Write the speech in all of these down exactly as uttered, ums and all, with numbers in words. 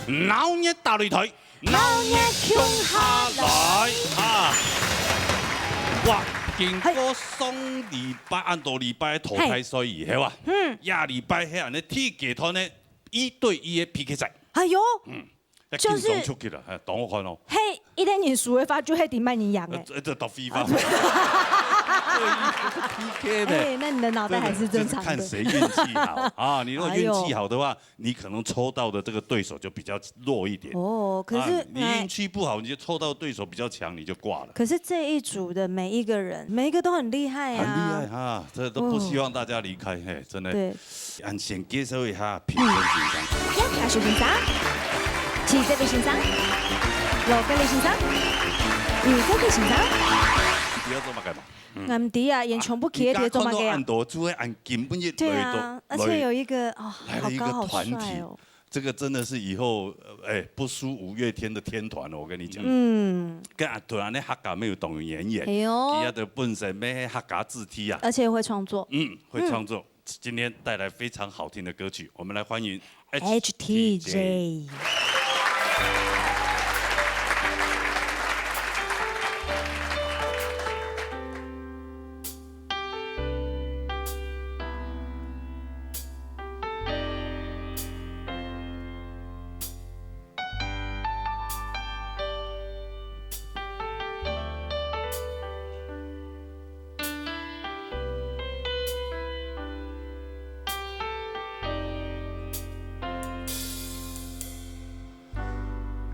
鬧熱打擂台，鬧熱共下來啊！哇，經過上禮拜恁多禮拜淘汰賽以後啊，嗯，這禮拜係恁呢第幾團呢？一對一个P K賽。哎喲，嗯，要緊張出去了，哎，等我看哦。嘿，一个人輸个話，就係第慢人贏哎。呃，這，這到FIFA。啊，對。對，P K呢？哎，那你的腦袋還是正常的。這，這是看誰運氣好啊！你如果運氣好的話，哎喲。你可能抽到的這個對手就比較弱一點。哦，可是，啊，你運氣不好，哎。你就抽到對手比較強，你就掛了。可是這一組的每一個人，每一個都很厲害啊。很厲害哈，這都不希望大家離開，哦。嘿，真的。對。 恁先介紹一下評審先生。葉教授先生，徐哲偉先生，羅格里先生，余哲傑先生。你要做麼个嘛？嗯。𠊎毋知啊，𠊎全部企在這做麼个啊？你剛剛看到恁多，就會恁緊不熱來到，對啊，而且有一個，哦，來了一個團體。好高好帥哦。這個真的是以後，呃，哎，不輸五月天的天團了，我跟你講。嗯。跟啊，突然呢，客家沒有當有演員，哎喲。佢个本身乜客家子弟啊。而且會創作。嗯，會創作。嗯。 今天帶來非常好聽的歌曲，我們來歡迎H T J。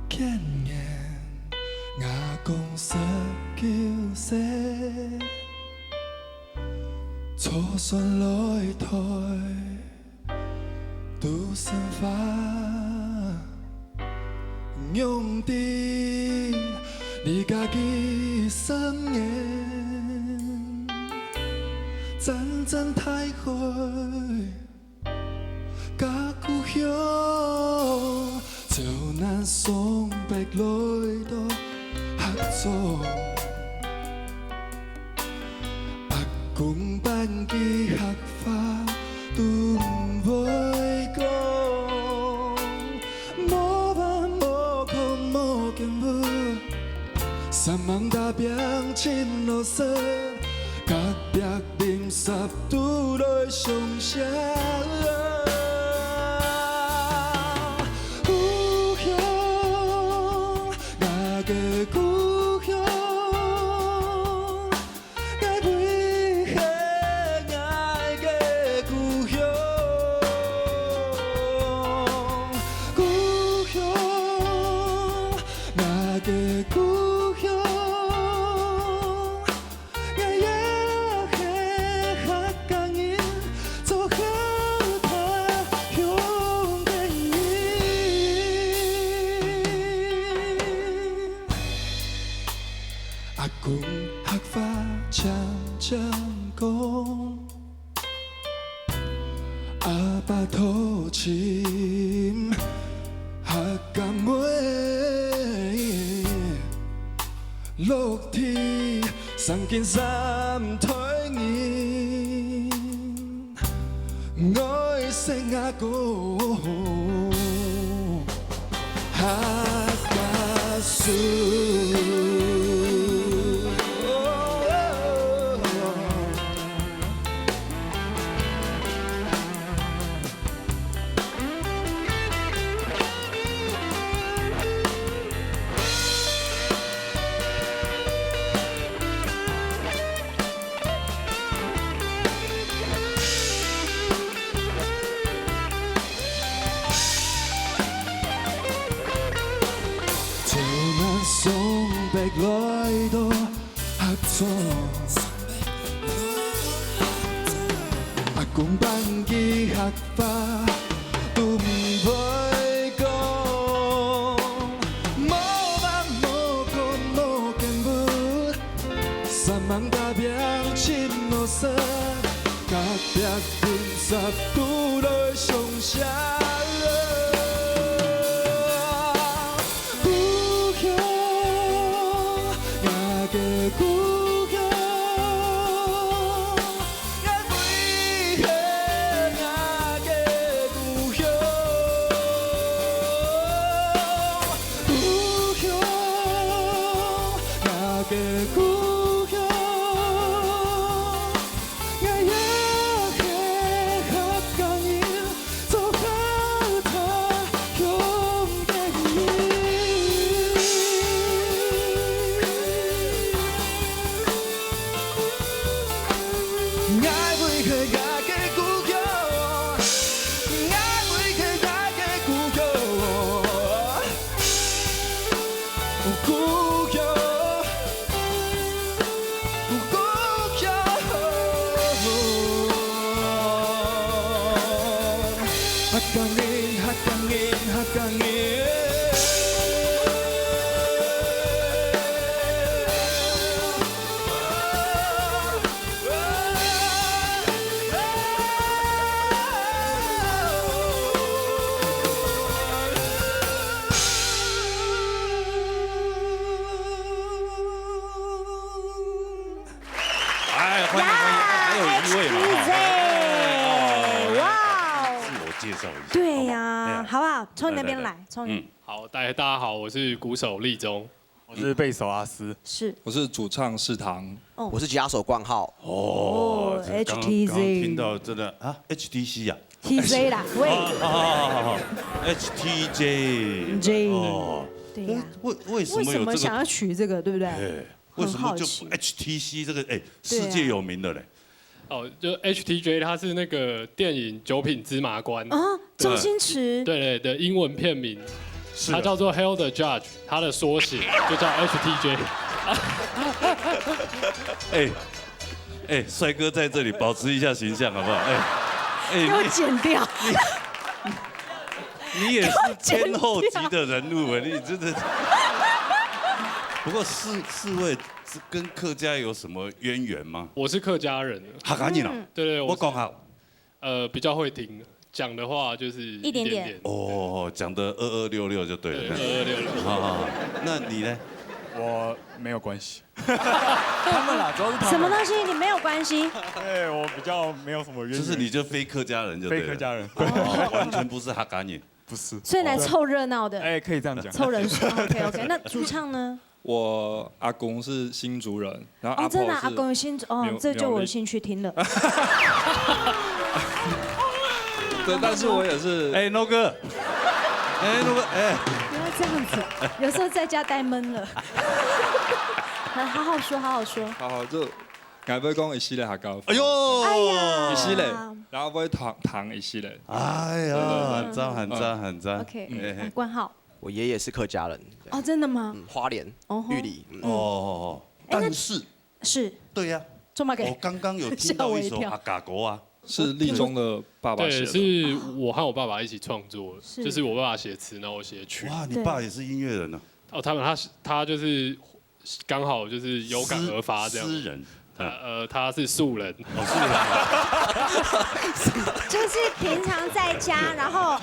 今年阿公十九歲，坐船來台 都生活，仰知你家己三年，站在大海，甲故鄉，朝南上北來到客庄。 阿公拚佢客話都毋會講，無飯無褲無間屋，煞猛打拚尋老師，隔壁鄰舍都來相惜。故鄉，𠊎个故鄉。 𠊎為係𠊎个故鄉，故鄉，𠊎个故鄉，𠊎也係客家人，做客家鄉个人。 阿公客話漸漸講，阿爸討尋客家妹，落地生根三代人。 愛惜阿公客家事。 朝南上北來到客庄，阿公拚佢客話都毋會講，無飯無褲無間屋， 煞猛打拚尋老師，隔壁鄰舍都來相惜。故鄉，𠊎个故鄉，𠊎為係 Hakaangin, hakaangin, hakaangin. 哎，欢迎欢迎，哎，还有一位嘛，哈，哎，哎，哎，哎，哇哦。自我介绍一下，对呀，好不好？哎呀，好不好？从你那边来，来，来，来。从你，嗯。好，大家，大家好，我是鼓手立中。我是贝手阿思。是。我是主唱世堂。哦。我是吉他手冠浩。哦，哦，这刚，H T Z。刚刚听到真的啊，H T C啊。T Z啦，喂。啊，好，好，好，好，H T J。J。哦，对呀。那为，为什么有这个，为什么想要取这个，对不对？哎，为什么就很好奇。H T C这个，哎，对啊。世界有名的嘞。哦，就H T J，它是那个电影《九品芝麻官》。啊，周星驰。对，对，对，英文片名，是的。它叫做《Hail the Judge》，它的缩写就叫H T J。哎，哎，帅哥在这里保持一下形象好不好？哎，哎，给我剪掉。你，你也是天后级的人物啊，你真的。不过四，四位是跟客家有什么渊源吗？我是客家人。客家人啊？嗯。对，对，我是，我讲好。呃，比较会听，讲的话就是一点点。一点点。哦，讲得二二六六就对了。对，二二六六。好，好，好。那你呢？我没有关系。他们啦，主要是他们。什么东西？你没有关系？对，我比较没有什么渊源。就是你就非客家人就对了。非客家人。哦，完全不是客家人。不是。所以来凑热闹的。哎，可以这样讲。凑人数。OK，OK，那主唱呢？我阿公是新竹人，然后阿婆是苗，哦，真的啊，阿公新竹，哦，这就我有兴趣听了。苗栗。对，但是我也是。哎，诺哥，哎，诺哥，哎。不要这样子，有时候在家待闷了。好，好好说，好好说。好，好，就，𠊎会讲一系列客家话。哎呦，哎呀。一系列，然后会弹，弹一系列。哎呀，对，对，对。很赞，很赞，嗯。很赞。OK，哎，哎。那冠浩。我爷爷是客家人，对。哦，真的吗？嗯，花莲，哦吼。玉里，嗯。哦，哦，哦。哎，那，但是，是。对呀，做么个？我刚刚有听到一首，吓我一跳。客家歌啊。是立中的爸爸写的。对，是我和我爸爸一起创作的，是。就是我爸爸写词，然后我写曲。哇，你爸也是音乐人啊。哦，他们，他是，他就是刚好就是有感而发这样。诗，诗人。他，呃，他是素人。哦，素人。就是平常在家，然后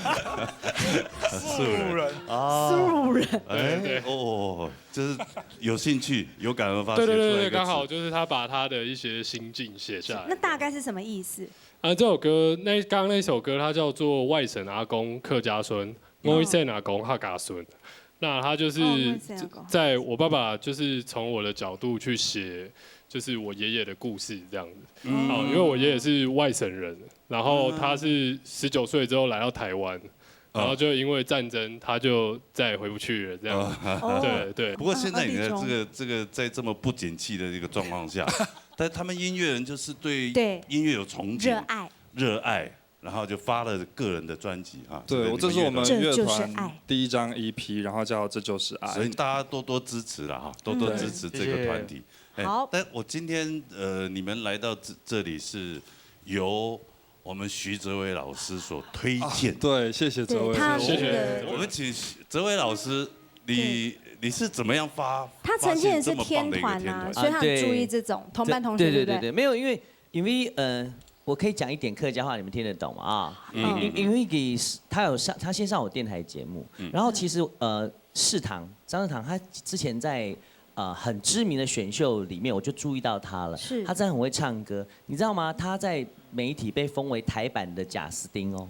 素人。素人。啊。素人。哎，对，对。哦，就是有兴趣，有感而发，对，对，对，对，写出来一个词。刚好就是他把他的一些心境写下来。那大概是什么意思？啊，这首歌，那，刚刚那首歌，它叫做《外省阿公客家孙》，嗯。《外省阿公客家孙》。那他就是，哦，《外省阿公》。在我爸爸就是从我的角度去写，就是我爷爷的故事这样子。嗯。哦，因为我爷爷是外省人，然后他是十九岁之后来到台湾，嗯。然后就因为战争，他就再也回不去了这样子。嗯。哦。对，对。不过现在你看这个，哦，立中。这个在这么不景气的一个状况下，但他们音乐人就是对，对。音乐有憧憬，热爱。热爱。 然后就发了个人的专辑哈，对，这个你们乐团。这就是爱。这就是爱。第一张E P，然后叫《这就是爱》。所以大家多多支持啦哈，多多支持这个团体。嗯。谢谢。哎，好。但我今天，呃，你们来到这，这里是由我们徐哲伟老师所推荐。啊，对，谢谢哲伟。对，他，谢谢。我们请徐哲伟老师，你，对。你是怎么样发，他曾经也是天团啊，发现这么棒的一个天团？所以他很注意这种，啊，对。同班同学，对，对，对不对？对，对，没有，因为 因为，呃，我可以讲一点客家话，你们听得懂吗？啊，嗯。因，因为给，他有上，他先上我电台节目，嗯。然后其实，呃，世堂，张世堂，他之前在，呃，很知名的选秀里面，我就注意到他了。是。他真的很会唱歌，你知道吗？他在媒体被封为台版的贾斯汀哦。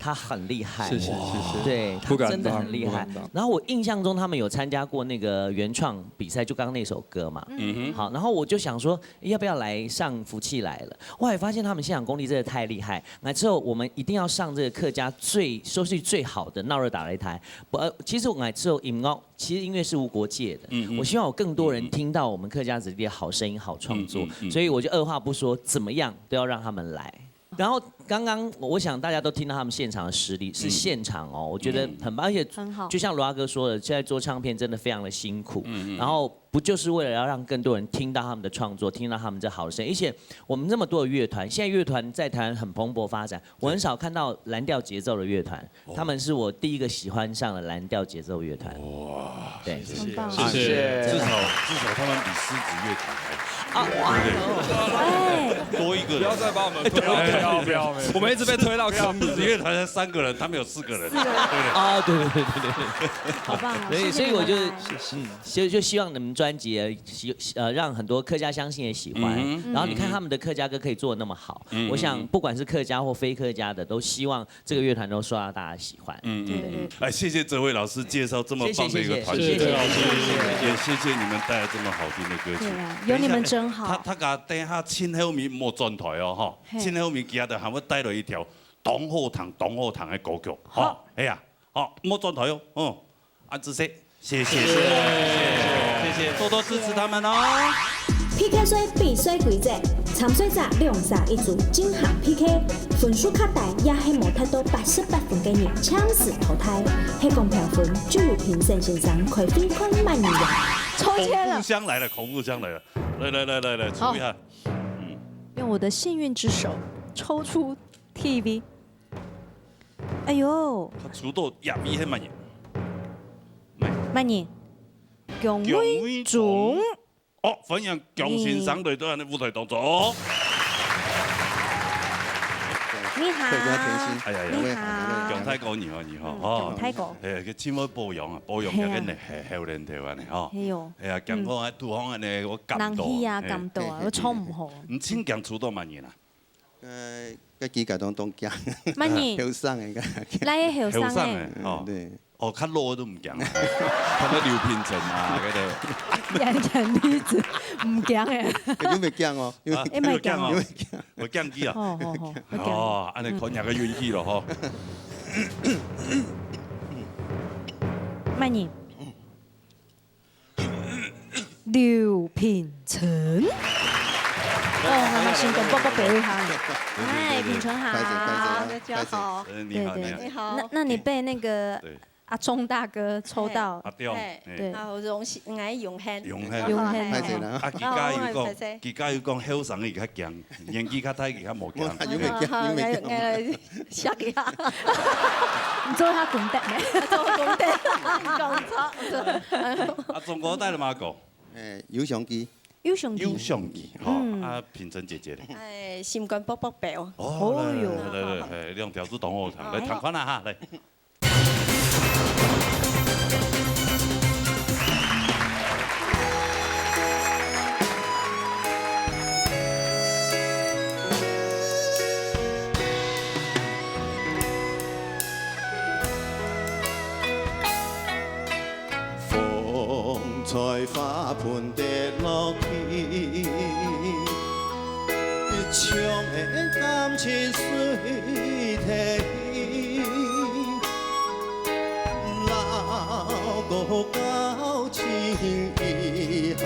他很厉害。谢谢，谢谢。对，他真的很厉害。不敢当，不敢当。然后我印象中他们有参加过那个原创比赛，就刚刚那首歌嘛。嗯哼。好，然后我就想说，要不要来上福气来了？我还发现他们现场功力真的太厉害。来之后，我们一定要上这个客家最，收视率最好的闹热打擂台。不，呃，其实我来之后，音乐，其实音乐是无国界的。嗯哼。我希望有更多人听到我们客家子弟的好声音、好创作，嗯，嗯，嗯。所以我就二话不说，怎么样都要让他们来。然后刚刚我想大家都听到他们现场的实力，是现场哦，我觉得很棒，而且很好。就像罗大哥说的，现在做唱片真的非常的辛苦，然后不就是为了要让更多人听到他们的创作，听到他们这好的声音？而且我们那么多的乐团，现在乐团在台湾很蓬勃发展，我很少看到蓝调节奏的乐团，他们是我第一个喜欢上的蓝调节奏乐团。哇，对，谢谢，很棒谢谢，谢谢至少至少他们比狮子乐团还啊，哎，多一个人。不要再把我们推到不要不要不要我们一直被推到空狮子乐团才三个人，他们有四个人，对不对？啊，对对对对对对。好棒哦！所以谢谢所以我就你们来所以就希望你们专辑喜呃让很多客家乡亲也喜欢，嗯然后你看他们的客家歌可以做的那么好，嗯我想不管是客家或非客家的，都希望这个乐团都受到大家喜欢。嗯对对嗯，哎，谢谢哲伟老师介绍这么棒的一个团体，谢谢谢谢谢谢也谢谢你们带来这么好听的歌曲对啊。有你们真好等一下哎他他讲等一下陳厚明莫转台哦哈，嘿陳厚明今日還會帶來一條當好聽當好聽的歌曲，好哈，哎呀，好，莫轉台哦，哦，啊，仔細，謝謝謝謝謝謝，多多支持他們哦。 P K賽比賽規則：參賽者兩儕一組進行P K，分數較低也係無達到八十八分个人暫時淘汰。係講評分，就由評審先生開會看滿意啊。抽籤了恐怖，箱來了，恐怖箱來了，來來來來來，抽一下。用我的幸運之手抽出T V。哎呦，他抽到亞米很滿意。慢點，恭喜中！哦，歡迎蔣先生來到咱的舞台當中。哦，你好，客家甜心哎呀呀你好，蔣大哥你好你好哦，蔣大哥，哎，佢真會保養啊，保養係啊佢个呢，係好人台灣的吼。哎呦，哎呀，講講啊，杜方安呢，我感動。人氣啊，哎感動啊，我抽毋好。你真強抽到滿年啊？呃，个幾個當當驚，慢點，後生个，來後生後生誒，的哦。對，哦，較老都毋驚啊，看到劉品成啊，該個。眼眼鼻子，毋驚誒。有沒有驚哦？因為啊哎，莫驚哦有驚哦，我驚佢啊。好好好，我驚。哦，安尼看人个運氣咯吼。慢點。劉品成。哦，還蠻成功，啵啵啵一下。哎，品成好。拍手拍手大家好。呃，你好，對對你好。你好那那你被那個對，阿忠大哥抽到阿，忠，嘿哎對啊，我榮幸，𠊎榮幸。榮幸榮幸拍手啦。啊，佢家有哦，拍手講，佢家有講，後生个較驚，年紀較大个較無我驚。有沒有驚？有沒有驚？𠊎來嚇一下，你做他功德呢？做功德，講錯。啊，中國帶了嘛講，哎，有相機，有兄弟有，相機吼，嗯啊，品成姐姐咧。哎，心肝啵啵表。哦，哦哟來來來來，兩條都當好聽，來，哎呦聽看啦哈，來。 風吹花盆跌落去，像个感情水退去，老歌交情一下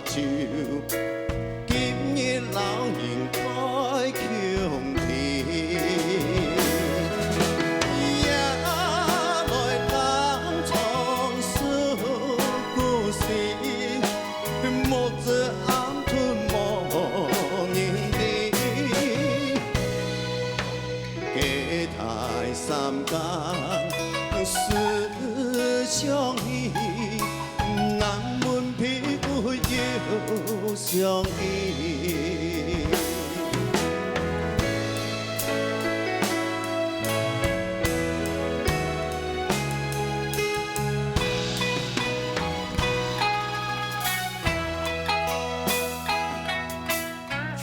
就。 今日老人開窮地，也來人唱書故事，目珠暗吞無人知。隔代三更思想你， 難問譬不由相依。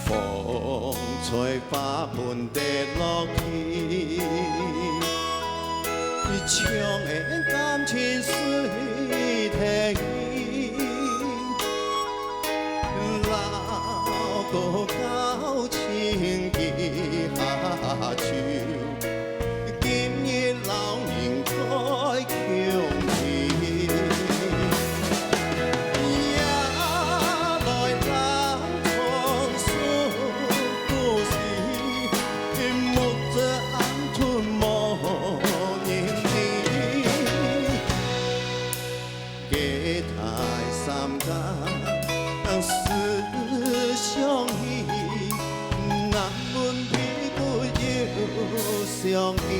風吹花盆跌落去，像个感情水退去，老歌交情一下就。 今日老人開窮地，也來人唱書故事，相依。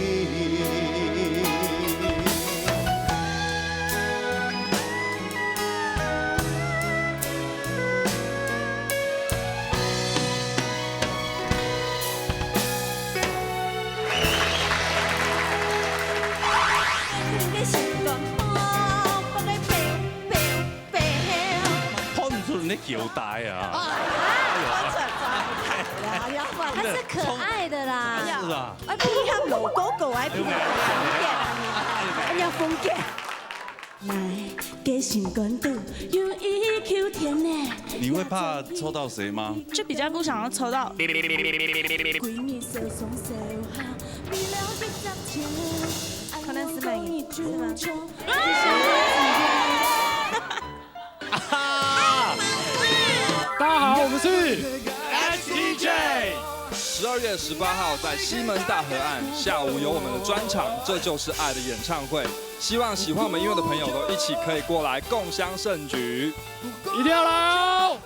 看毋出你个口袋啊！啊，看出來，看出來，要換。它是可愛的啦。是啊。哎，皮鞋老高高，哎，皮鞋風格，哎呀，風格。來，這心肝肚有一口田呢。你會怕抽到誰嗎？就比較不想要抽到。可能是美女，是嗎？大家好，我们是十二月十八号在西门大河岸，下午有我们的专场《这就是爱》的演唱会。希望喜欢我们音乐的朋友都一起可以过来共襄盛举。一定要来哦！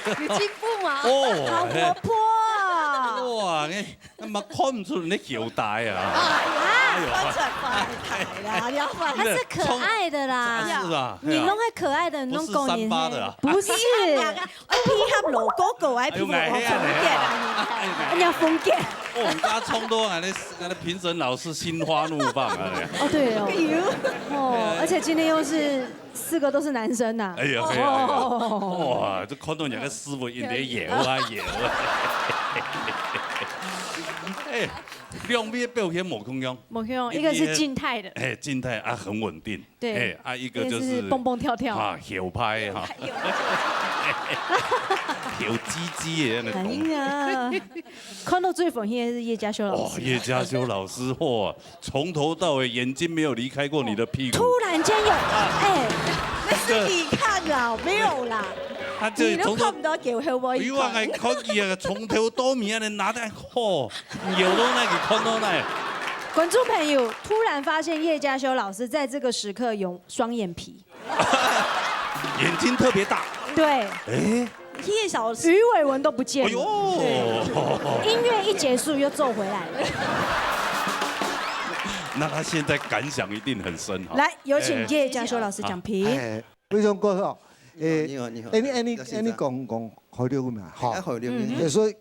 有进步吗？哦，好活泼啊！哇，你那么看不出你的口袋啊？啊，穿出来，穿出来啦，你要换。它是可爱的啦。是啊，你弄个可爱的，弄狗年三八的啊？不是，哎，皮鞋老高高，哎，皮鞋老高高，人家风格。哦，我们刚刚冲多俺的俺的评审老师心花怒放啊！哦，对哦，哦，而且今天又是。四个都是男生呐。哎呀，哎呀，哇，这看到人家师傅应该摇啊摇啊。哎，两边表现无共样，无共样，一个是静态的，哎，静态啊，很稳定。对，哎啊，一个就是蹦蹦跳跳啊，摇摆哈，摇鸡鸡的那种。哎呀，看到最粉现在是叶嘉修老师，叶嘉修老师嚯！ 从头到尾眼睛没有离开过你的屁股。突然间有，哎，那是你看啦，没有啦。他这你都看不到给我我以往还看见啊，从头到尾啊，拿在吼，有都那个看到那。观众朋友突然发现叶嘉修老师在这个时刻有双眼皮，眼睛特别大。对，哎。 叶小时鱼尾纹都不见了。哦，音乐一结束又皱回来了。那他现在感想一定很深哈。来，有请叶嘉修老师讲评。哎，魏忠哥哈，诶，你好，你好，你好。哎，你，哎，你，你好，先生。哎，你讲，讲海陸嘛，哈。哎，海陸，嗯。哎，所以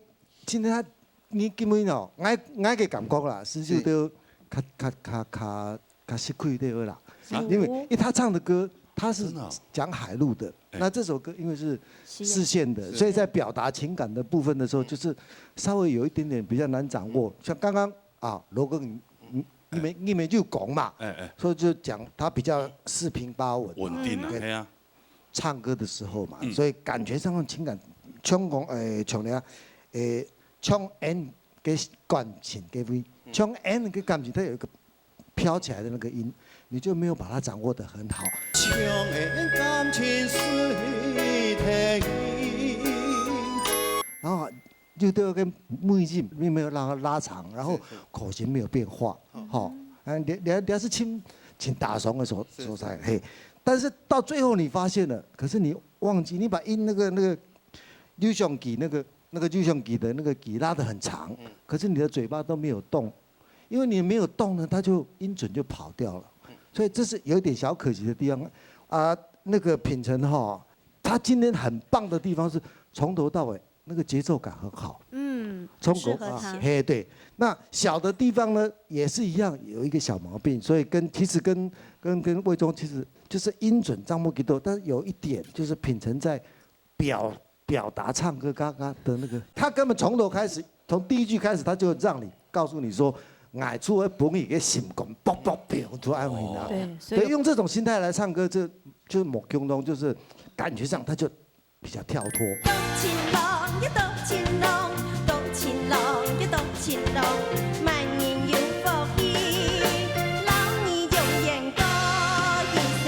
今天他，你根本哦，我，我个感觉啦，是就都較，较，較，較，較吃亏对不啦？啊？因为，因为他唱的歌，他是真的哦。讲海陆的，哎。那这首歌因为是四线的，是。所以在表达情感的部分的时候，就是稍微有一点点比较难掌握。像刚刚 啊，罗哥，你，你，你们，你们就讲嘛，哎，哎。所以就讲他比较四平八稳嘛。稳定啊，对。嘿啊。唱歌的时候嘛，嗯。所以感觉上的情感，像讲，诶，像你啊，诶，像N个感情，各位，嗯。像N个感情，它有一个飘起来的那个音，你就没有把它掌握得很好。像N感情水天然后就对那个尾音并没有让它拉长，然后是，是。口型没有变化，嗯。吼，啊，你，你，你还是请，请打爽的所，是，所在，是。嘿。但是到最后你发现了，可是你忘记，你把音那个，那个，录像机那个，那个录像机的那个机拉得很长，嗯。可是你的嘴巴都没有动，因为你没有动呢，它就音准就跑掉了。嗯。所以这是有一点小可惜的地方。啊，那个品成哈，他今天很棒的地方是从头到尾 那个节奏感很好。嗯，从头，很适合他。啊，嘿，对。那小的地方呢，也是一样，有一个小毛病，所以跟，其实跟，跟，跟魏忠其实就是音准掌握不多，但是有一点就是品成在表，表达唱歌刚刚的那个，他根本从头开始，从第一句开始，他就让你，告诉你说，哎，出来捧你个心肝，啵啵啵，出来安慰你啊。哦。对，所以对，用这种心态来唱歌，这就是某共同，就是感觉上他就 比较跳脱。多情郎呀，多情郎，多情郎呀，多情郎，万人有福气，老你永远过一生。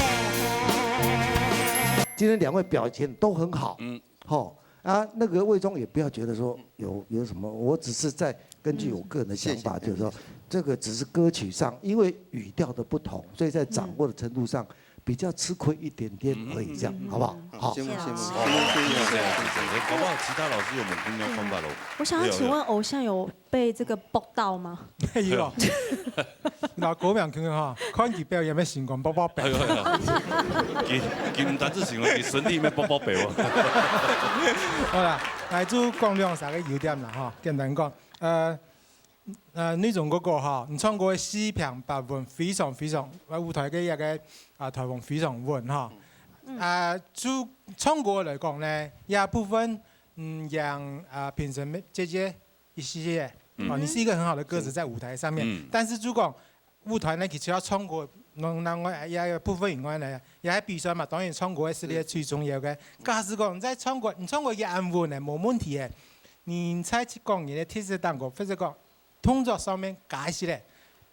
今天两位表现都很好，嗯。吼，啊，那个魏忠也不要觉得说有，有什么，我只是在根据我个人的想法，嗯，谢谢。就是说，这个只是歌曲上，因为语调的不同，所以在掌握的程度上， 比较吃亏一点点而已，这样，嗯，好不好？嗯，好。好，谢谢，谢谢，好，谢谢，谢谢，谢谢。搞不好其他老师有不同的看法咯。我想要请问，对，对。偶像有被这个啵到吗？没有。那郭明卿哈，看佢表演个心肝啵啵啵。哎呦，哎呦。佢，佢毋單止心肝，佢身體也啵啵啵哦。好啦，来就讲两三个优点啦哈，简单讲，呃， 呃，魏忠哥哥哈，你唱歌个四平八穩，非常非常，呃，舞台个一个，啊，台风非常穩哈。嗯。啊，就唱歌来讲呢，这部分，嗯，让，啊，评审姐姐一些些，哦，嗯。你是一个很好的歌手在舞台上面，嗯。但是就讲舞台呢，其实要唱歌，另，另外，也有部分以外呢，也还比赛嘛，当然唱歌是你最重要个。嗯。假使讲你在唱歌，你唱歌也安稳的，没问题的。你在讲你的特色当中，或者讲 动作上面加一些嘞，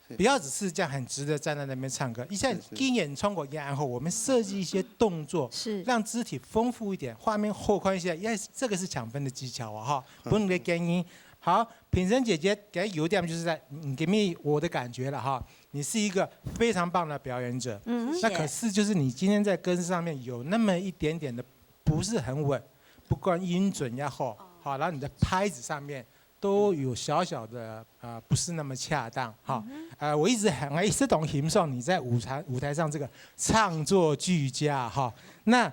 是。不要只是这样很直的站在那边唱歌。一下是，是。既然唱歌也很好，我们设计一些动作，是。让肢体丰富一点，画面好看一些，也是，这个是抢分的技巧啊，哈。嗯。不能给建议。好，品成姐姐给优点就是在，你给你我的感觉了哈，你是一个非常棒的表演者。嗯。那可是就是你今天在歌词上面有那么一点点的不是很稳，不管音准也好，哦。好，然后你的拍子上面 都有小小的，呃，不是那么恰当，哈。嗯哼。呃，我一直很，我一直都欣赏你在舞台，舞台上这个唱作俱佳，哈。那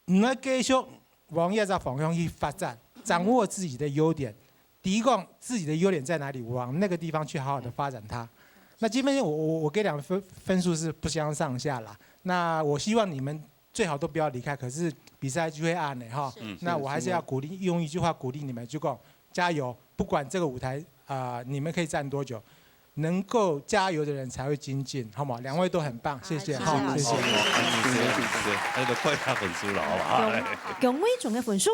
你要继续往这个方向去发展，掌握自己的优点，提供自己的优点在哪里，往那个地方去好好地发展它。那基本上我，我，我给两个分，分数是不相上下啦。那我希望你们最好都不要离开，可是比赛就会按呢哈。是。嗯。那我还是要鼓励，用一句话鼓励你们，就讲加油，不管这个舞台，啊，你们可以站多久，能够加油的人才会精进，好吗？两位都很棒，谢谢，好，谢谢老师。谢谢。好，谢谢，谢谢。哎，就看一下分数了，好不好？恭，恭喜魏忠个分数。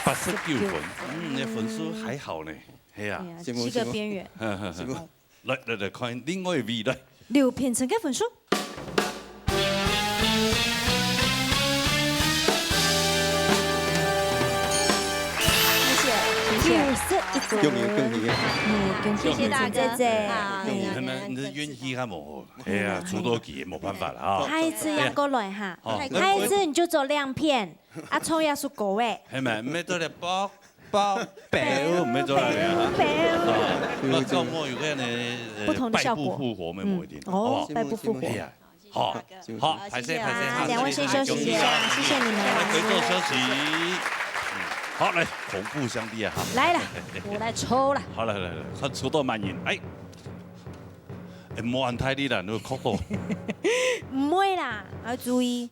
八十九分，嗯，那分数还好呢。 系啊。哎呀，及格边缘。来，来，来，看另外一位，来。刘品成个分数。谢谢，谢谢。九十一恭喜恭喜！嗯，恭喜恭喜大家！谢谢大家。好，嗯，你们，你的运气还无好，哎呀，出到去也没办法了啊。下一次要过来哈，哎呀，好。下一次你就做亮片，啊，唱耶稣歌诶。系咪？没做了包包包，没做了呀。包。啊，那搞不好有个呢，呃，不同的效果。败部复活，没有一定，嗯，好不好？哦，败部复活。哎呀， 好，好，好，谢谢啊，歹势，歹势，好，两位先休息一下，谢谢你们。来，回座休息。嗯，好，来，恐怖兄弟啊，哈。来了，我来抽了。好，来，来，来，看抽到满人，哎。哎，莫按太厉啦，你会哭到。毋會啦，要注意，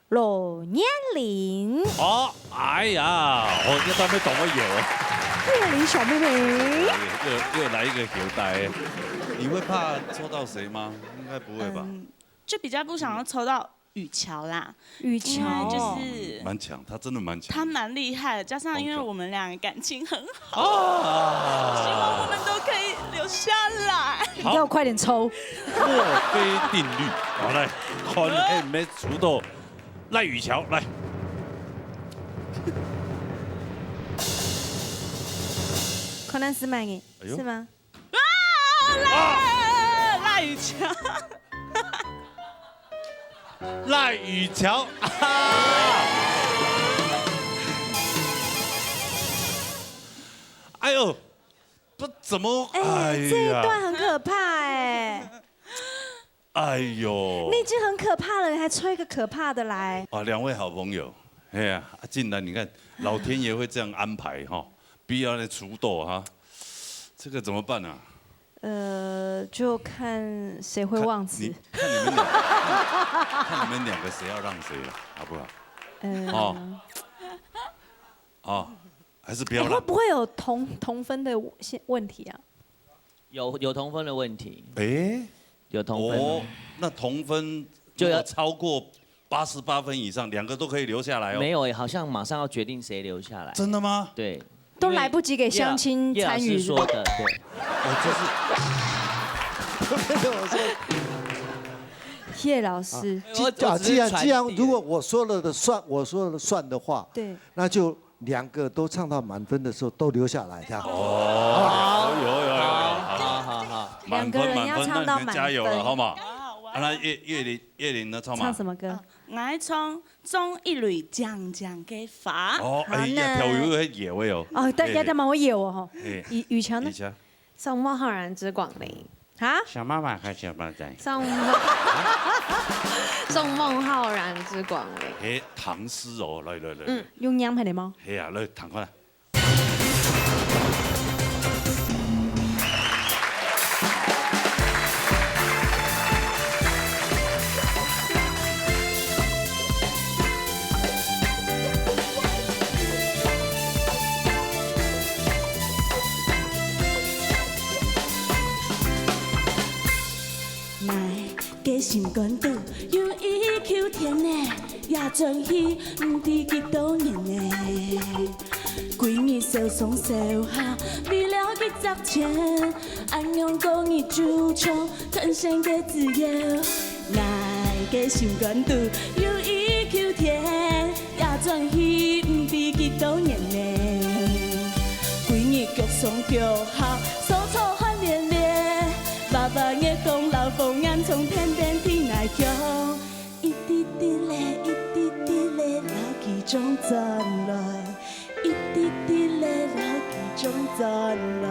羅念玲。哦，哎呀，哦，你当面懂我有。念玲小妹妹。又，又，又来一个口袋。你会怕抽到谁吗？应该不会吧？嗯， 就比较不想要抽到雨乔啦，雨乔。因为就是蛮强，他真的蛮强。他蛮厉害的，加上因为我们俩感情很好，啊。希望我们都可以留下来。好。你要快点抽。墨菲定律，好，来，看你有没有抽到赖雨乔，来。可能是蛮，哎呦。是吗？ 啊，赖，赖雨乔。赖雨乔，啊。哎呦，不，怎么，哎，哎呀。这一段很可怕哎。哎呦。你已经很可怕了，你还抽一个可怕的来。啊，两位好朋友，哎呀，啊，竟然你看，老天爷会这样安排哈，必要来出斗哈，这个怎么办啊？ 呃，就看谁会忘词。看你，看你们两，看，看你们两个谁要让谁了，好不好？呃，哦。哦，还是不要让。哎，会不会有同，同分的现，问题啊？有，有同分的问题。诶？有同分哦。哦，那同分就要如果超过八十八分以上，两个都可以留下来哦。没有耶，好像马上要决定谁留下来。真的吗？对。都来不及给乡亲参与。因为叶老师说的，对。哦，这是，我说，叶老师。啊，既，我，我只是既然，既然传递而已。如果我说了的算，我说了算的话，对。那就两个都唱到满分的时候都留下来，这样。哦，有，有，有，有，好。好，好，好。满分，两个人要唱到满分。满分，那你们加油了，好吗？好，好，我要。啊，那叶，叶玲，叶玲呢，唱吗？唱什么歌？哦，我要唱 種一蕊靚靚个花。哦，哎呀，好呢。跳舞會搖个哦。哦，大家，哎。大家嘛會搖哦，吼。哎。雨，雨喬呢？雨喬。送孟浩然之廣陵。哈？想辦法看想办法。送孟，送孟浩然之廣陵。哎，唐詩哦，來，來，來。嗯。有念下來無？係啊，來，讀看啊。 𠊎个心肝肚有一口田呢，也轉去毋知幾多年呢。歸日燒上燒下，為了幾隻錢，恁樣過日就像斷線个自由。𠊎个心肝肚有一口田， 也轉去毋知幾多年呢。歸日腳上腳下，手著汗連連，爸爸月光摎風眼從天邊對𠊎叫，一滴滴咧，一滴滴咧，摎佢種轉來，一滴滴咧，摎佢種轉來，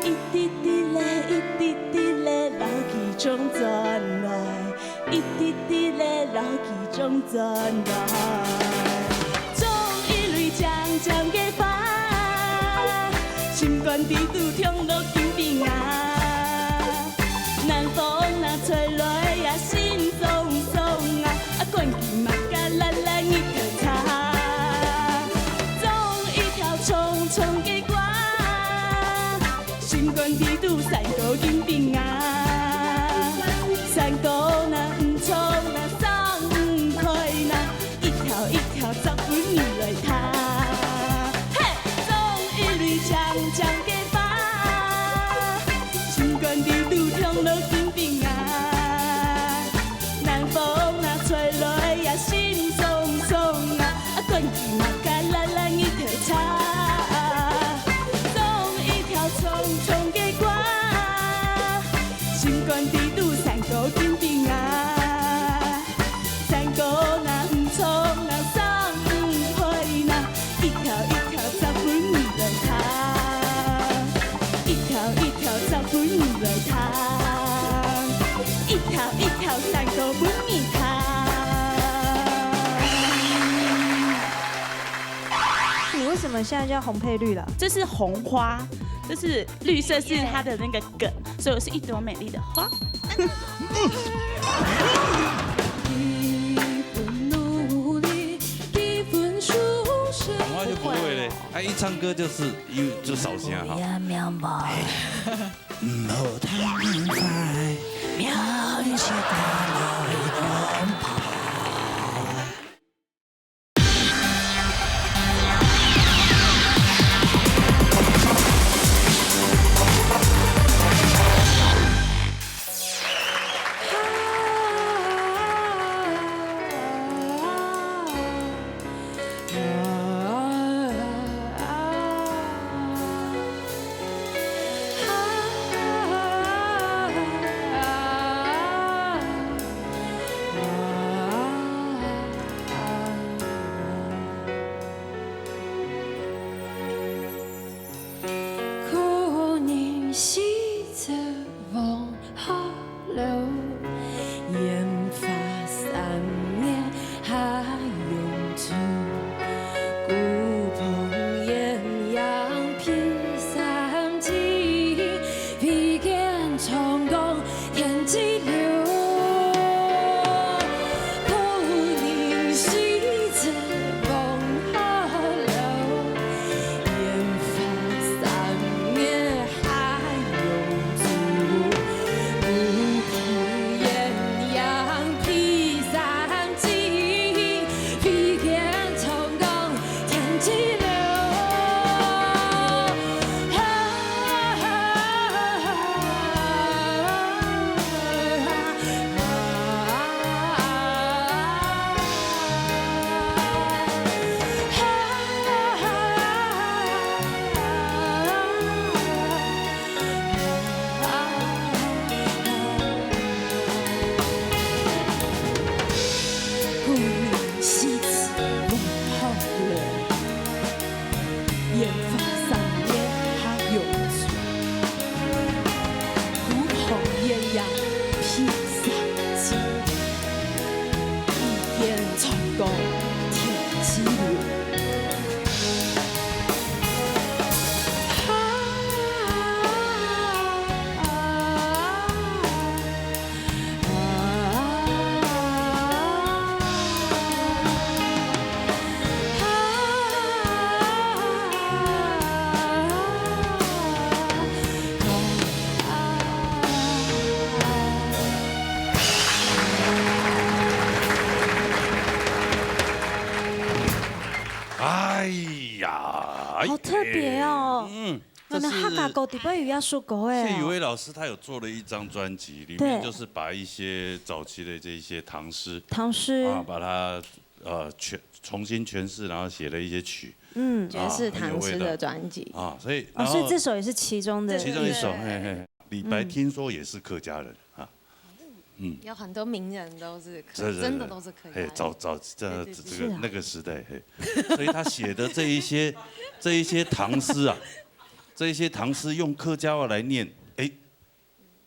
一滴滴咧，一滴滴咧，摎佢種轉來。 一滴滴咧，摎佢種轉來。種一蕊靚靚个花，心肝底肚暢到緊變啊。南風那吹來呀，心鬆鬆啊，啊，管佢麼个啦啦日頭差。種一條長長个瓜， 心肝底肚山歌緊變啊，山歌若毋唱若生毋開啦，一條一條摘分你來聽。嘿，種一蕊靚靚个花，心个人唱人生不快乐，一條一條十分你來聽，一條一條十分你來聽，一條一條三个分你聽。你为什么现在叫红配绿了？这是红花，就是绿色是它的那个梗，所以我是一朵美丽的花。讲话就不会嘞，他一唱歌就是又就烧香哈。毋好太快，明日就打來安排。哎呀，好特别哦。嗯，那那哈嘎狗底背有要说狗哎。谢宇威老师他有做了一张专辑，里面就是把一些早期的这些唐诗，唐诗啊，把它呃全重新诠释，然后写了一些曲，嗯，爵士唐诗的专辑。啊，所以哦，所以这首也是其中的，其中一首，嘿嘿，李白听说也是客家人啊，有很多名人都是客，是是是真的都是客家人。嘿，早早这这对对对个那个时代，嘿，所以他写的这一些这一些唐诗啊，这一些唐诗用客家话来念，哎，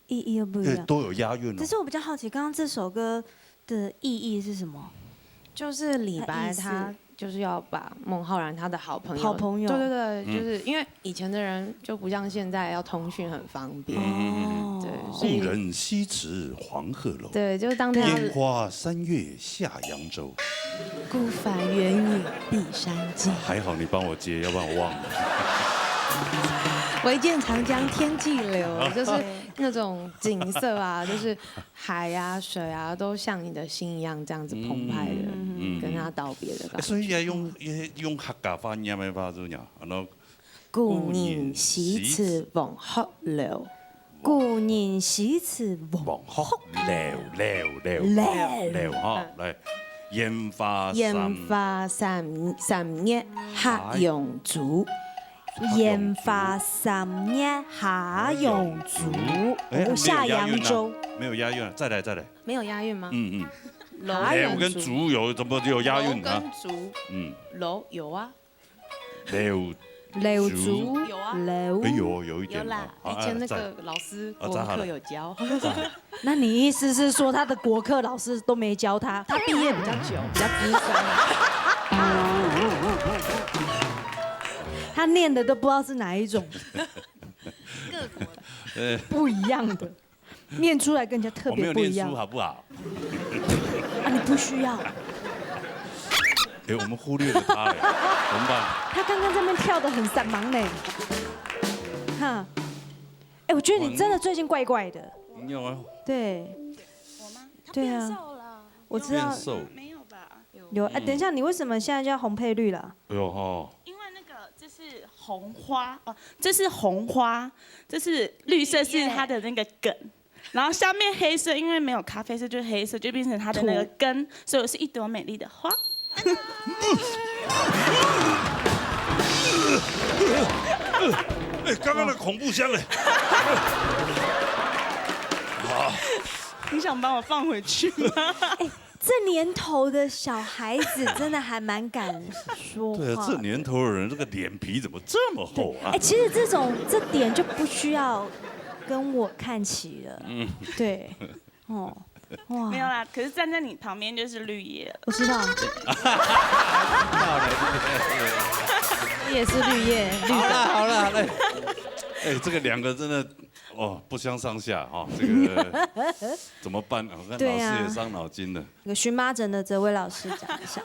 意义又不一样。对，都有押韵了可。是我比较好奇，刚刚这首歌的意义是什么？就是李白他意思他就是要把孟浩然他的好朋友，好朋友对对对，嗯就是因为以前的人就不像现在要通讯很方便，哦，对，所以故人西辞黄鹤楼，对，就是当他烟花三月下扬州。孤帆远影碧山尽。还好你帮我接，要不然我忘了。唯见长江天际流，就是那种景色啊，就是海啊、水啊，都像你的心一样这样子澎湃的，嗯跟他道别的感觉。所以要用用用客家话念的话，就讲，然后故人西辞黄鹤楼，故人西辞黄黄鹤楼楼楼楼楼哈，来，烟花烟三花三三月下扬州。烟花三月下扬州，哎哦，下没有押韵啊扬州。没有押韵了，再来再来，没有押韵吗？嗯嗯，樓，哎，我跟竹有怎么有押韵啊？楼跟竹，嗯，楼有啊，楼，楼竹，有啊，楼，哎有有一点啦，有啦。以前那个老师国文课有教。啊，那你意思是说他的国课老师都没教他，他毕业比较久，比较资深？他念的都不知道是哪一种，呃，不一样的，念出来跟人家特我没有念书别不一样。好不好？啊，你不需要。哎，我们忽略了他了，怎么办？他刚刚在那边跳的很散忙呢，哈。哎，我觉得你真的最近怪怪的。你有啊？对，我吗？他对啊变瘦了。我知道变瘦，没有吧？有。哎，等一下，你为什么现在叫红配绿了？哎呦吼，因为那个这是红花哦，这是红花，这是绿色是它的那个梗，然后下面黑色，因为没有咖啡色就是黑色，就变成它的那个根，所以我是一朵美丽的花。哎，刚刚的恐怖箱哎，你想帮我放回去吗？这年头的小孩子真的还蛮敢说话。对啊，这年头的人这个脸皮怎么这么厚啊哎，？其实这种这点就不需要跟我看齐了。嗯，对，哦，哇，没有啦，可是站在你旁边就是绿叶了。我知道，也是绿叶，绿好了的。好了好了，哎，这个两个真的哦不相上下哈，这个怎么办啊？我看老师对啊也伤脑筋了。那个荨麻疹的哲伟老师讲一下，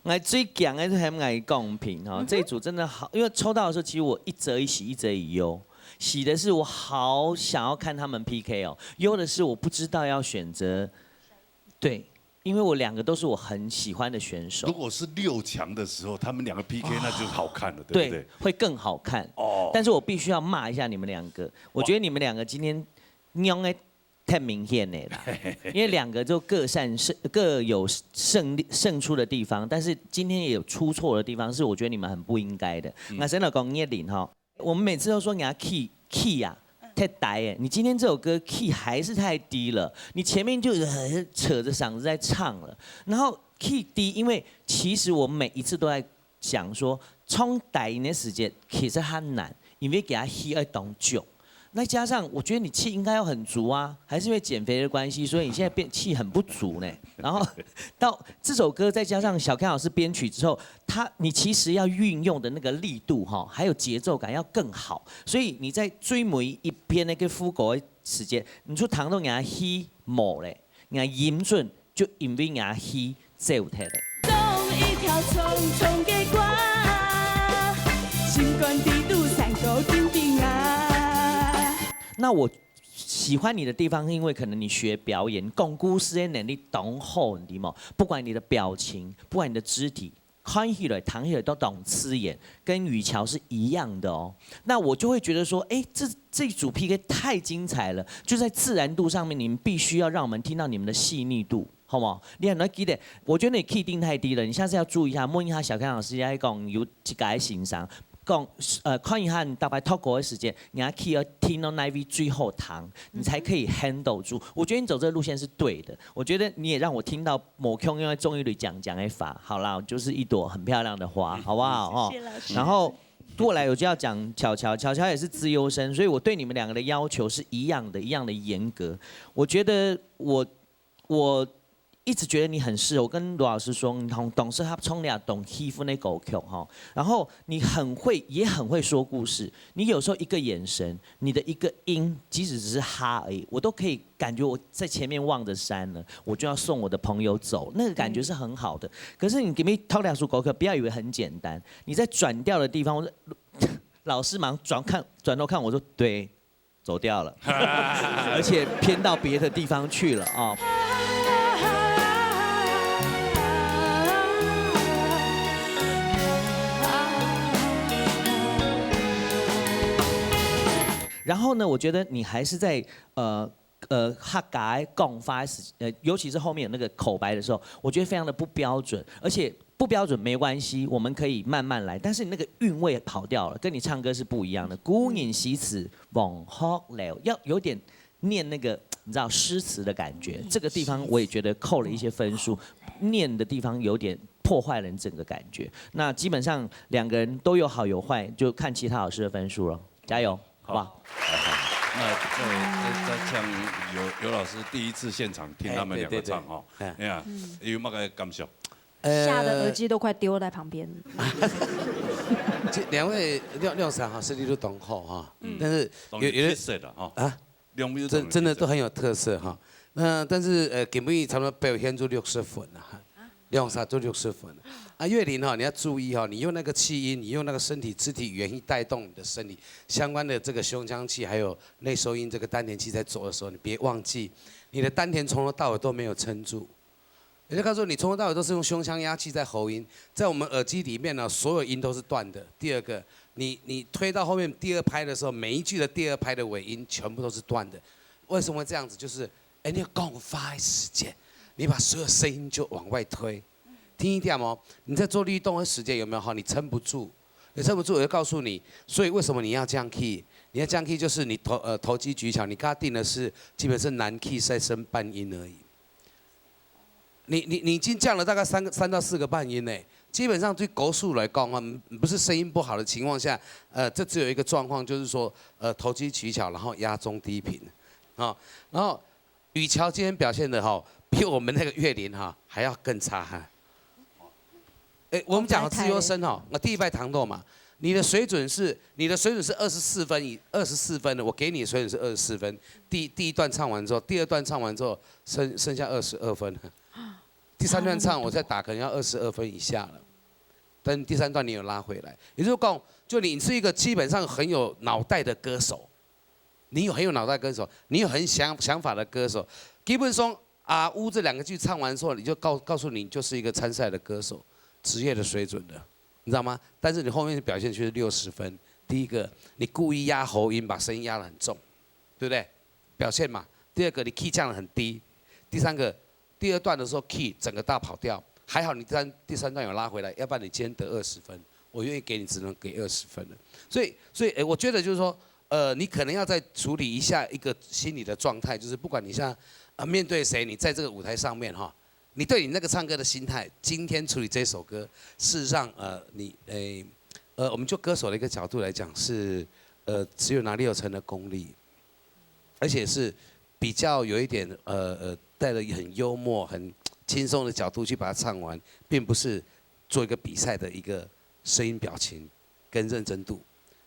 我最驚个係喊𠊎公平哈，这一组真的好，因为抽到的时候，其实我一则以喜，一则以忧。喜的是我好想要看他们P K哦，忧的是我不知道要选择，对，因为我两个都是我很喜欢的选手如，果是六强的时候，他们两个P K，那就好看了，对不对？会更好看。哦，但是我必须要骂一下你们两个，我觉得你们两个今天娘的太明显了啦，因为两个就各擅胜，各有胜利胜出的地方，但是今天也有出错的地方，是我觉得你们很不应该的。那真的讲叶林哈，我们每次都说你要 key key 啊。太低哎！你今天这首歌 key 还是太低了，你前面就呃扯着嗓子在唱了，然后 key 低，因为其实我每一次都在想说，唱低音的时间其实很难，因为给他 key 要当久。那加上我觉得你气应该要很足啊，还是因为减肥的关系，所以你现在变气很不足呢。然后到这首歌再加上小康老师编曲之后，他你其实要运用的那个力度哈，还有节奏感要更好，所以你在追尾一篇那个副歌的时间，你就弹到人家 key 冇嘞，人家音准就因为人家 key 走忒嘞。唱一条匆匆的歌，心肝底肚山歌紧紧啊。那我喜欢你的地方，是因为可能你学表演，讲故事的能力当好，你知吗？不管你的表情，不管你的肢体，看起来、听起来都当自然，跟雨乔是一样的哦。那我就会觉得说，哎，这这一组 P K 太精彩了，就在自然度上面，你们必须要让我们听到你们的细腻度。好不好？你很难记得，我觉得你 key 定太低了，你下次要注意一下，问一下小康老师，要讲有几个欣赏，讲呃看一下你大概 talk 的时间，你还 key 要听到哪位最后弹，你才可以 handle 住。我觉得你走这个路线是对的，我觉得你也让我听到某空因为中一率讲讲的法，好啦，就是一朵很漂亮的花，好不好？哦谢谢老师。然后过来我就要讲巧巧，巧巧也是资优生，所以我对你们两个的要求是一样的，一样的严格。我觉得我我一直觉得你很适合。我跟罗老师说，你同董事他冲你啊，懂气氛的狗熊哈，然后你很会，也很会说故事。你有时候一个眼神，你的一个音，即使只是哈而已，我都可以感觉我在前面望着山了，我就要送我的朋友走，那个感觉是很好的。可是你给 me talk 两首狗可不要以为很简单，你在转调的地方，我说老师马上转看转头看我说对，走掉了，而且偏到别的地方去了啊。然后呢，我觉得你还是在呃呃客家讲话时，呃，尤其是后面有那个口白的时候，我觉得非常的不标准，而且不标准没关系，我们可以慢慢来。但是你那个韵味跑掉了，跟你唱歌是不一样的。古人詩词望客楼，要有点念那个你知道诗词的感觉，这个地方我也觉得扣了一些分数，念的地方有点破坏了你整个感觉。那基本上两个人都有好有坏，就看其他老师的分数了。加油，好不好？那再再再请尤尤老师第一次现场听他们两个唱哈，哎对对对哎呀，有没有感想？呃吓得耳机都快丢在旁边。这两位廖廖嫂哈，实力都懂吼哈，但是有有有的特色的哈，啊，两位真真的都很有特色哈。那但是呃，给木易差不多表现出六十分了哈，两三就六十分了。啊，岳林哈，你要注意哈，你用那个气音，你用那个身体肢体语言去带动你的身体相关的这个胸腔器，还有内收音这个丹田器在走的时候，你别忘记，你的丹田从头到尾都没有撑住。也就告诉你，从头到尾都是用胸腔压气在喉音，在我们耳机里面呢，所有音都是断的。第二个，你你推到后面第二拍的时候，每一句的第二拍的尾音全部都是断的。为什么会这样子？就是哎，你要讲话的时间，你把所有声音就往外推。听一点哦，你在做律动的时间有没有哈？你撑不住，你撑不住，我就告诉你。所以为什么你要降 key？你要降 key 就是你头呃头肌举起来，你刚刚定的是基本是男 key 再升半音而已。你你你已经降了大概三个三到四个半音呢。基本上对国术来讲啊，不是声音不好的情况下，呃，这只有一个状况，就是说，呃，头肌取巧，然后压中低频，啊，然后雨乔今天表现的哈，比我们那个岳林哈还要更差哈。哎，我们讲自由生哈，那第一拜糖豆嘛，你的水准是你的水准是二十四分以二十四分的，我给你的水准是二十四分。第第一段唱完之后，第二段唱完之后，剩剩下二十二分。第三段唱我再打可能要二十二分以下了，但第三段你有拉回来，也就是讲，就你是一个基本上很有脑袋的歌手，你有很有脑袋歌手，你有很想想法的歌手，基本上啊乌这两个句唱完之后，你就告告诉你就是一个参赛的歌手，职业的水准的，你知道吗？但是你后面的表现却是六十分。第一个，你故意压喉音，把声音压得很重，对不对？表现嘛。第二个，你 key 降得很低。第三个，第二段的时候 key 整个大跑调，还好你第三第三段有拉回来，要不然你今天得二十分，我愿意给你只能给二十分了。所以所以诶，我觉得就是说，呃，你可能要再处理一下一个心理的状态，就是不管你现在啊面对谁，你在这个舞台上面哈，你对你那个唱歌的心态，今天处理这首歌，事实上呃你诶呃，我们就歌手的一个角度来讲是，呃，只有哪里有成的功力，而且是比较有一点呃呃带着很幽默、很轻松的角度去把它唱完，并不是做一个比赛的一个声音表情跟认真度。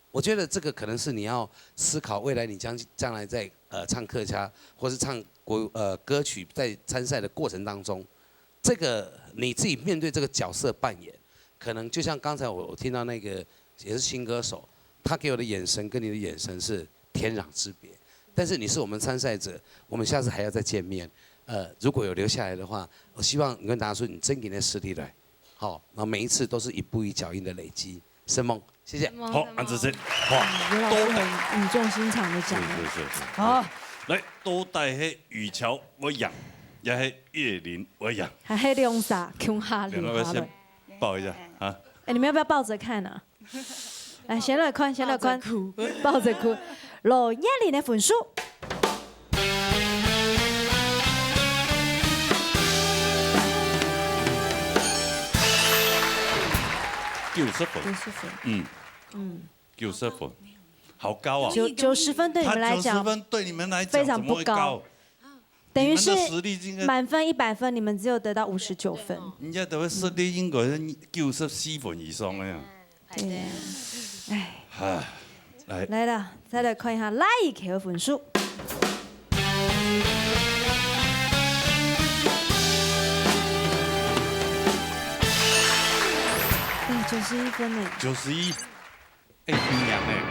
我觉得这个可能是你要思考未来你将将来在呃唱客家或是唱国呃歌曲在参赛的过程当中，这个你自己面对这个角色扮演，可能就像刚才我我听到那个也是新歌手，他给我的眼神跟你的眼神是天壤之别。但是你是我们参赛者，我们下次还要再见面。呃，如果有留下来的话，我希望你跟大家说你真给那实力来，好，然后每一次都是一步一脚印的累积。申梦，谢谢。好，安子生，哇，刘老师很语重心长的讲。是是是是，好，来，到底係雨乔會贏，也係岳林會贏？還係兩儕共下兩个先流下來。報一下啊。哎，你們要不要抱着看啊？來，先來看，先來看，抱着哭。羅岳林的分數，九十分，九十分。嗯，九十分，好高啊！九九十分對你們來他九十講，分對你們來講非常怎麼會不高？等於是你們的實力應該滿分一百分，你們只有得到五十九分。人家都會實力應該係九十四分以上个呀。對呀，哎，唉，來，來了，再來看一下賴以凱的分數。哎，九十一分呢。九十一，哎，你娘哎！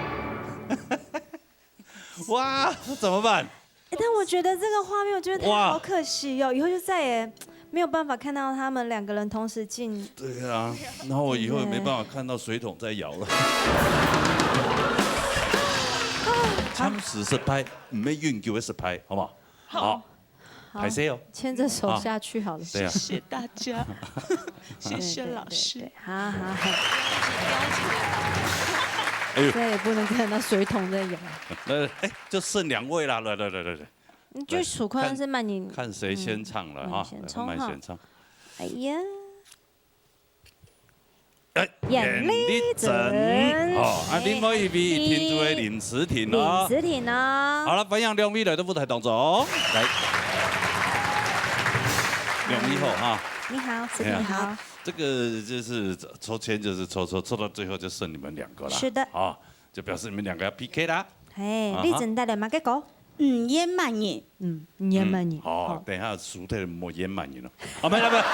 哇，怎麼辦？哎，但我覺得這個畫面，我覺得他哇好可惜哦，以後就再也沒有辦法看到他們兩個人同時進。對啊，然後我以後也沒辦法看到水桶在搖了。暫時失敗，毋係永久个失敗，好不好？好，好，歹勢哦。牽著手下去好了。對啊，謝謝大家，謝謝老師。對，對，對，好好好，哎呦，再也不能看到水桶在搖。來，哎，就剩兩位啦，來來來來來，你就数看是慢点。看谁先唱了哈，嗯，先唱哈。慢慢先唱。哎呀。哎，眼泪眼泪哦，啊，另外一位听众的林慈婷哦。林慈婷哦。好了，欢迎两位来到舞台当中，来。两位好哈。你好，慈婷好。哎呀，这个就是抽签，就是抽抽抽到最后就剩你们两个了。是的。啊，就表示你们两个要P K啦。嘿，啊哈。丽珍带来嘛，结果？嗯，圆满呢。嗯，圆满呢。嗯，哦，好。等一下输的人莫圆满呢咯。啊，没了没了，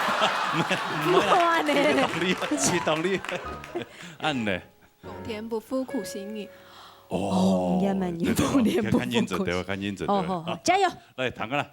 没没有啊呢。没有，你懂你，你懂你，按呢。皇天不负苦心人。哦，哦，圆满呢，对对对，皇天不负苦心。看认真对吧？看认真对吧？哦，好，好，加油。来，弹过来。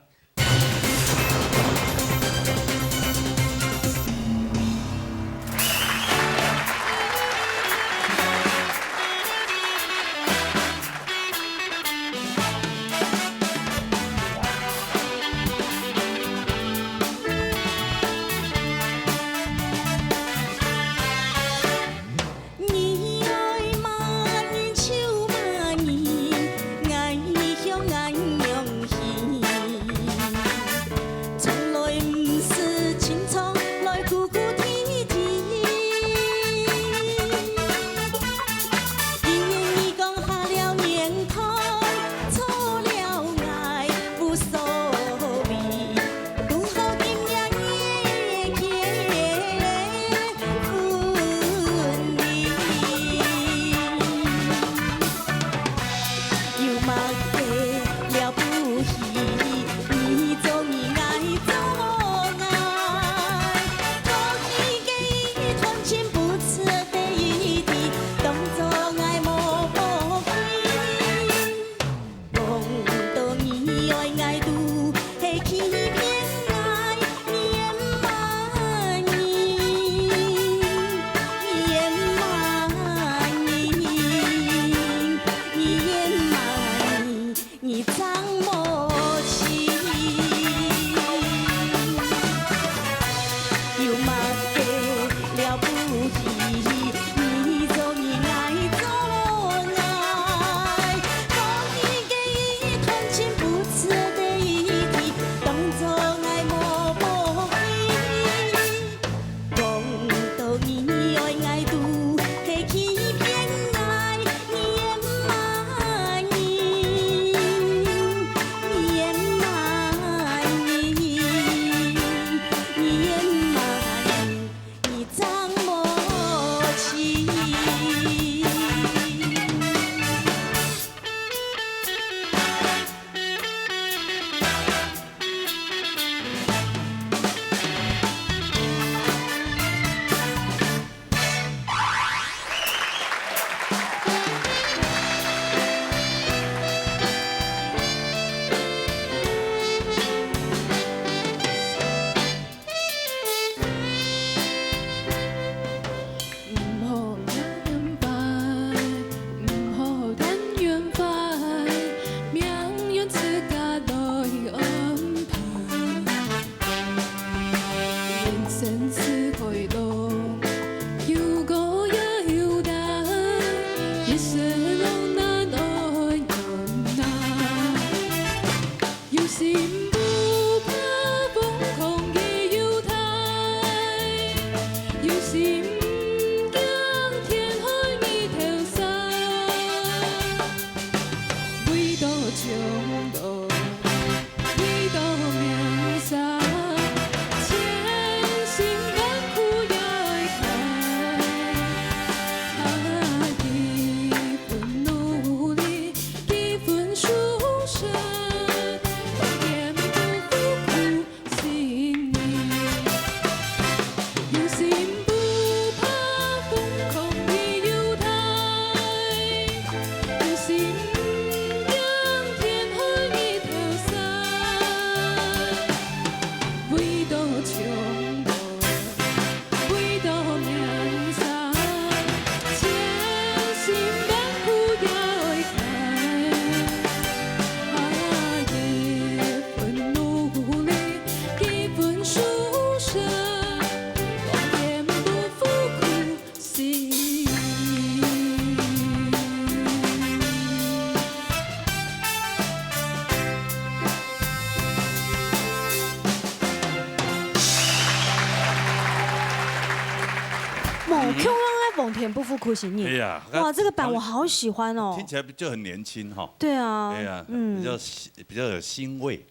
哦，共樣个黃田不負苦心人。哎呀，哇，這個版我好喜歡哦。聽起來就很年輕哈。對啊，哎呀，嗯，比較新，比較有新味，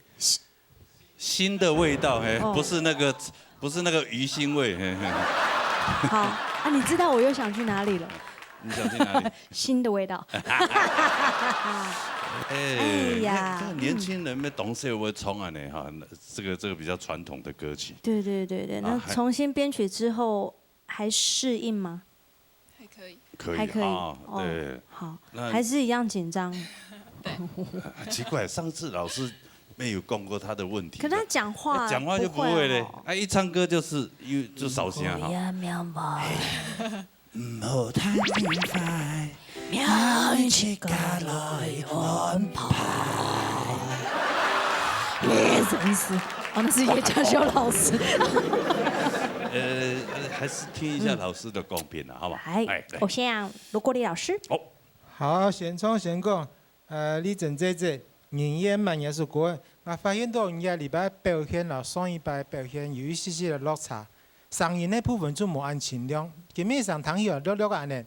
新的味道，嘿，哦，不是那個，不是那個魚腥味，嘿嘿。好啊，你知道我又想去哪裡了？你想去哪裡？新的味道。哎，哎呀，這個年輕人們懂事會唱啊呢哈，這個這個比較傳統的歌曲。對對對對，那重新編曲之後， 還適應嗎？還可以。可以，還可以哦，哦，對。好，那還是一樣緊張。對。奇怪，上次老師沒有講過他的問題。可他講話，講話就不會嘞，不會哦。啊，一唱歌就是又，就燒聲哈。不要，不要。 毋好太明白，愛自家來安排。你真是，哦，那是葉家修老師。呃，還是聽一下老師的講評啦，好不好？哎，哎，來。我先啊，盧國立老師。好。好，先唱先講。 呃，麗珍姐姐，人緣嘛也是高，𠊎發現到你這禮拜表現摎上禮拜表現有一息息个落差，聲音个部分就無恁清亮，今晡日聲聽起來略略恁呢，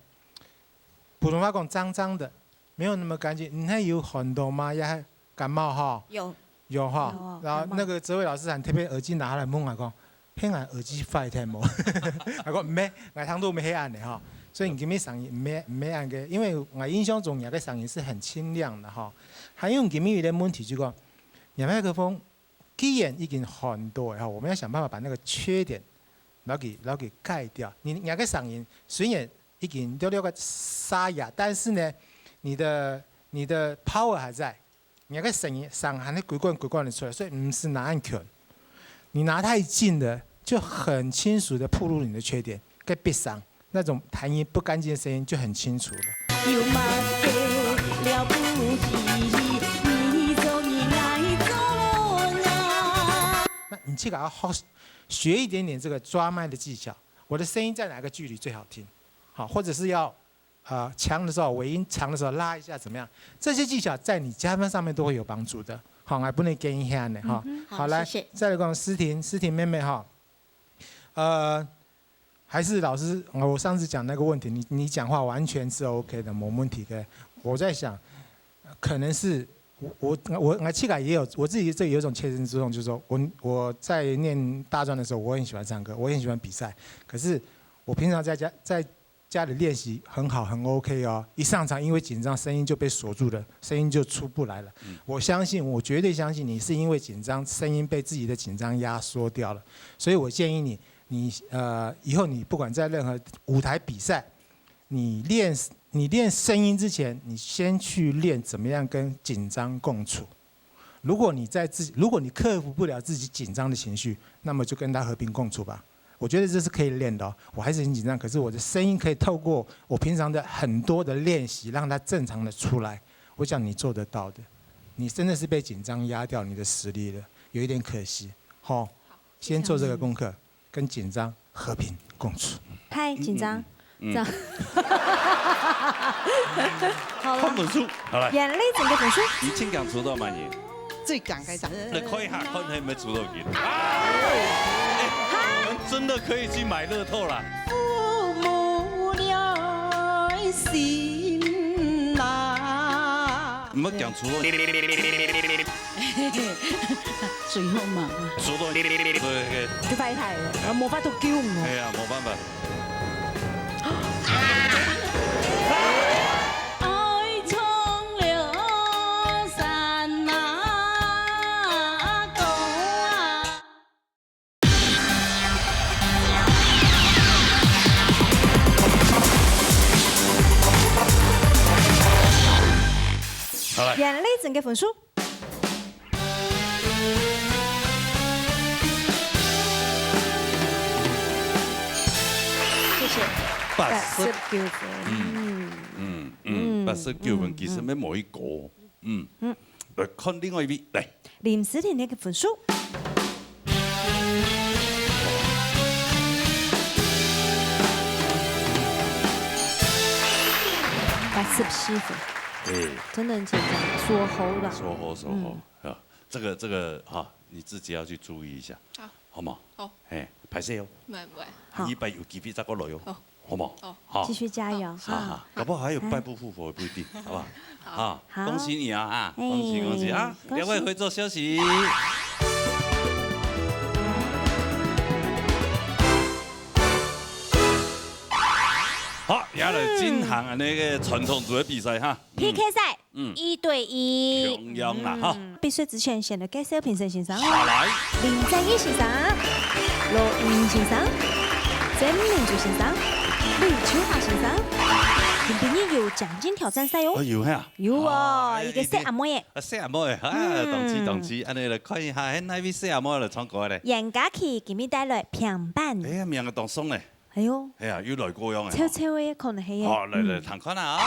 普通話講髒髒的，沒有那麼乾淨。你還有寒著嗎？也還感冒哈？有。有哈。有，然後那個哲偉老師還特別耳機拿下來問𠊎講， 係𠊎耳機壞忒無？𠊎講毋係，𠊎聽著毋係恁呢吼。所以你今晡日聲音毋係，毋係恁个，因為𠊎印象中你个聲音是很清亮的吼。還有你今晡日有個問題就講，你麥克風既然已經寒著了吼，我們要想辦法把那個缺點摎佢，摎佢改掉。你，你个聲音雖然已經略略个沙啞，但是呢，你的，你的 power 還在。 你个聲音聲還係鬼管鬼管的出來，所以毋使拿恁近。你拿太近了，就很清楚的暴露你的缺點，該必傷，那種彈音不乾淨的聲音就很清楚了。有麼个了不起？你做你愛做啊。那你自家要好學一點點這個抓麥的技巧，我的聲音在哪個距離最好聽？好，或者是要 呃，強的時候，尾音強的時候拉一下怎麼樣？這些技巧在你加分上面都會有幫助的。好，來，分你建議一下呢，哈。嗯哼，好，好，來，謝謝。再來講詩婷，詩婷妹妹哈，呃，還是老師，我上次講那個問題，你，你講話完全是OK的，沒問題的。我在想，可能是我，我，我，我自己也有，我自己這有一種切身之痛，就是說我，我在念大專的時候，我很喜歡唱歌，我很喜歡比賽，可是我平常在家，在 家裡練習很好，很OK哦。一上場因為緊張，聲音就被鎖住了，聲音就出不來了。我相信，我絕對相信你是因為緊張，聲音被自己的緊張壓縮掉了。所以我建議你，你，呃，以後你不管在任何舞台比賽，你練，你練聲音之前，你先去練怎麼樣跟緊張共處。 如果你在自，如果你克服不了自己緊張的情緒，那麼就跟它和平共處吧。我覺得這是可以練的哦。我還是很緊張，可是我的聲音可以透過我平常的很多的練習，讓它正常的出來。我想你做得到的，你真的是被緊張壓掉你的實力了，有一點可惜。吼，先做這個功課，跟緊張和平共處。太緊張， 這樣。好了，看分數，好來。嚴麗珍个分數。你盡強出到滿意，最強个獎。你看一下，看你有沒有出到贏。啊！欸，我們真的可以去買樂透啦。父母了心啦。你們講出了。 最好嘛。做到對，對，對。就拜拜了，啊，無法度救我。哎呀，無辦法。愛唱了山那歌啊。 好來。嚴麗珍个分數。謝謝。八十。八十九分。嗯，嗯，嗯，嗯，八十九分，嗯，其實也無幾高。嗯。嗯。來看另外一位，來。林詩婷个分數。 八十四分。欸。真的很緊張，鎖喉了。鎖喉，鎖喉，嗯。啊，這個，這個，哈，你自己要去注意一下，好。好嗎？好。欸，歹勢哦。不會，不會。好。下擺有機會再過來哦。好。好不好？哦。好。继续加油，好，好，哈。好。搞不好还有败不复活，也不一定，好不好？好。好，好。恭喜你啊，哈，哎，恭喜，恭喜啊！恭喜。两位回座休息。好，接下来进行啊，那个传统组的比赛哈。嗯。P K赛。 嗯。一对一。共样啦，哈。嗯，比赛之前，先来介绍评审先生哦。好，来。林正义先生、罗英先生、曾明珠先生、李秋华先生，今晡日有奖金挑战赛哦。哦，有哈。有哦，啊，一个小阿妹。哎，一个，啊，小阿妹，啊，嗯。同志，同志，恁樣来看一下，哎，哪位小阿妹来唱歌嘞？严嘉琪今日带来《平板》。哎呀，名个当爽嘞。 哎哟，哎呀，又来过样个吼。臭臭个可能係个。好，来，来，嗯。听看啊。啊。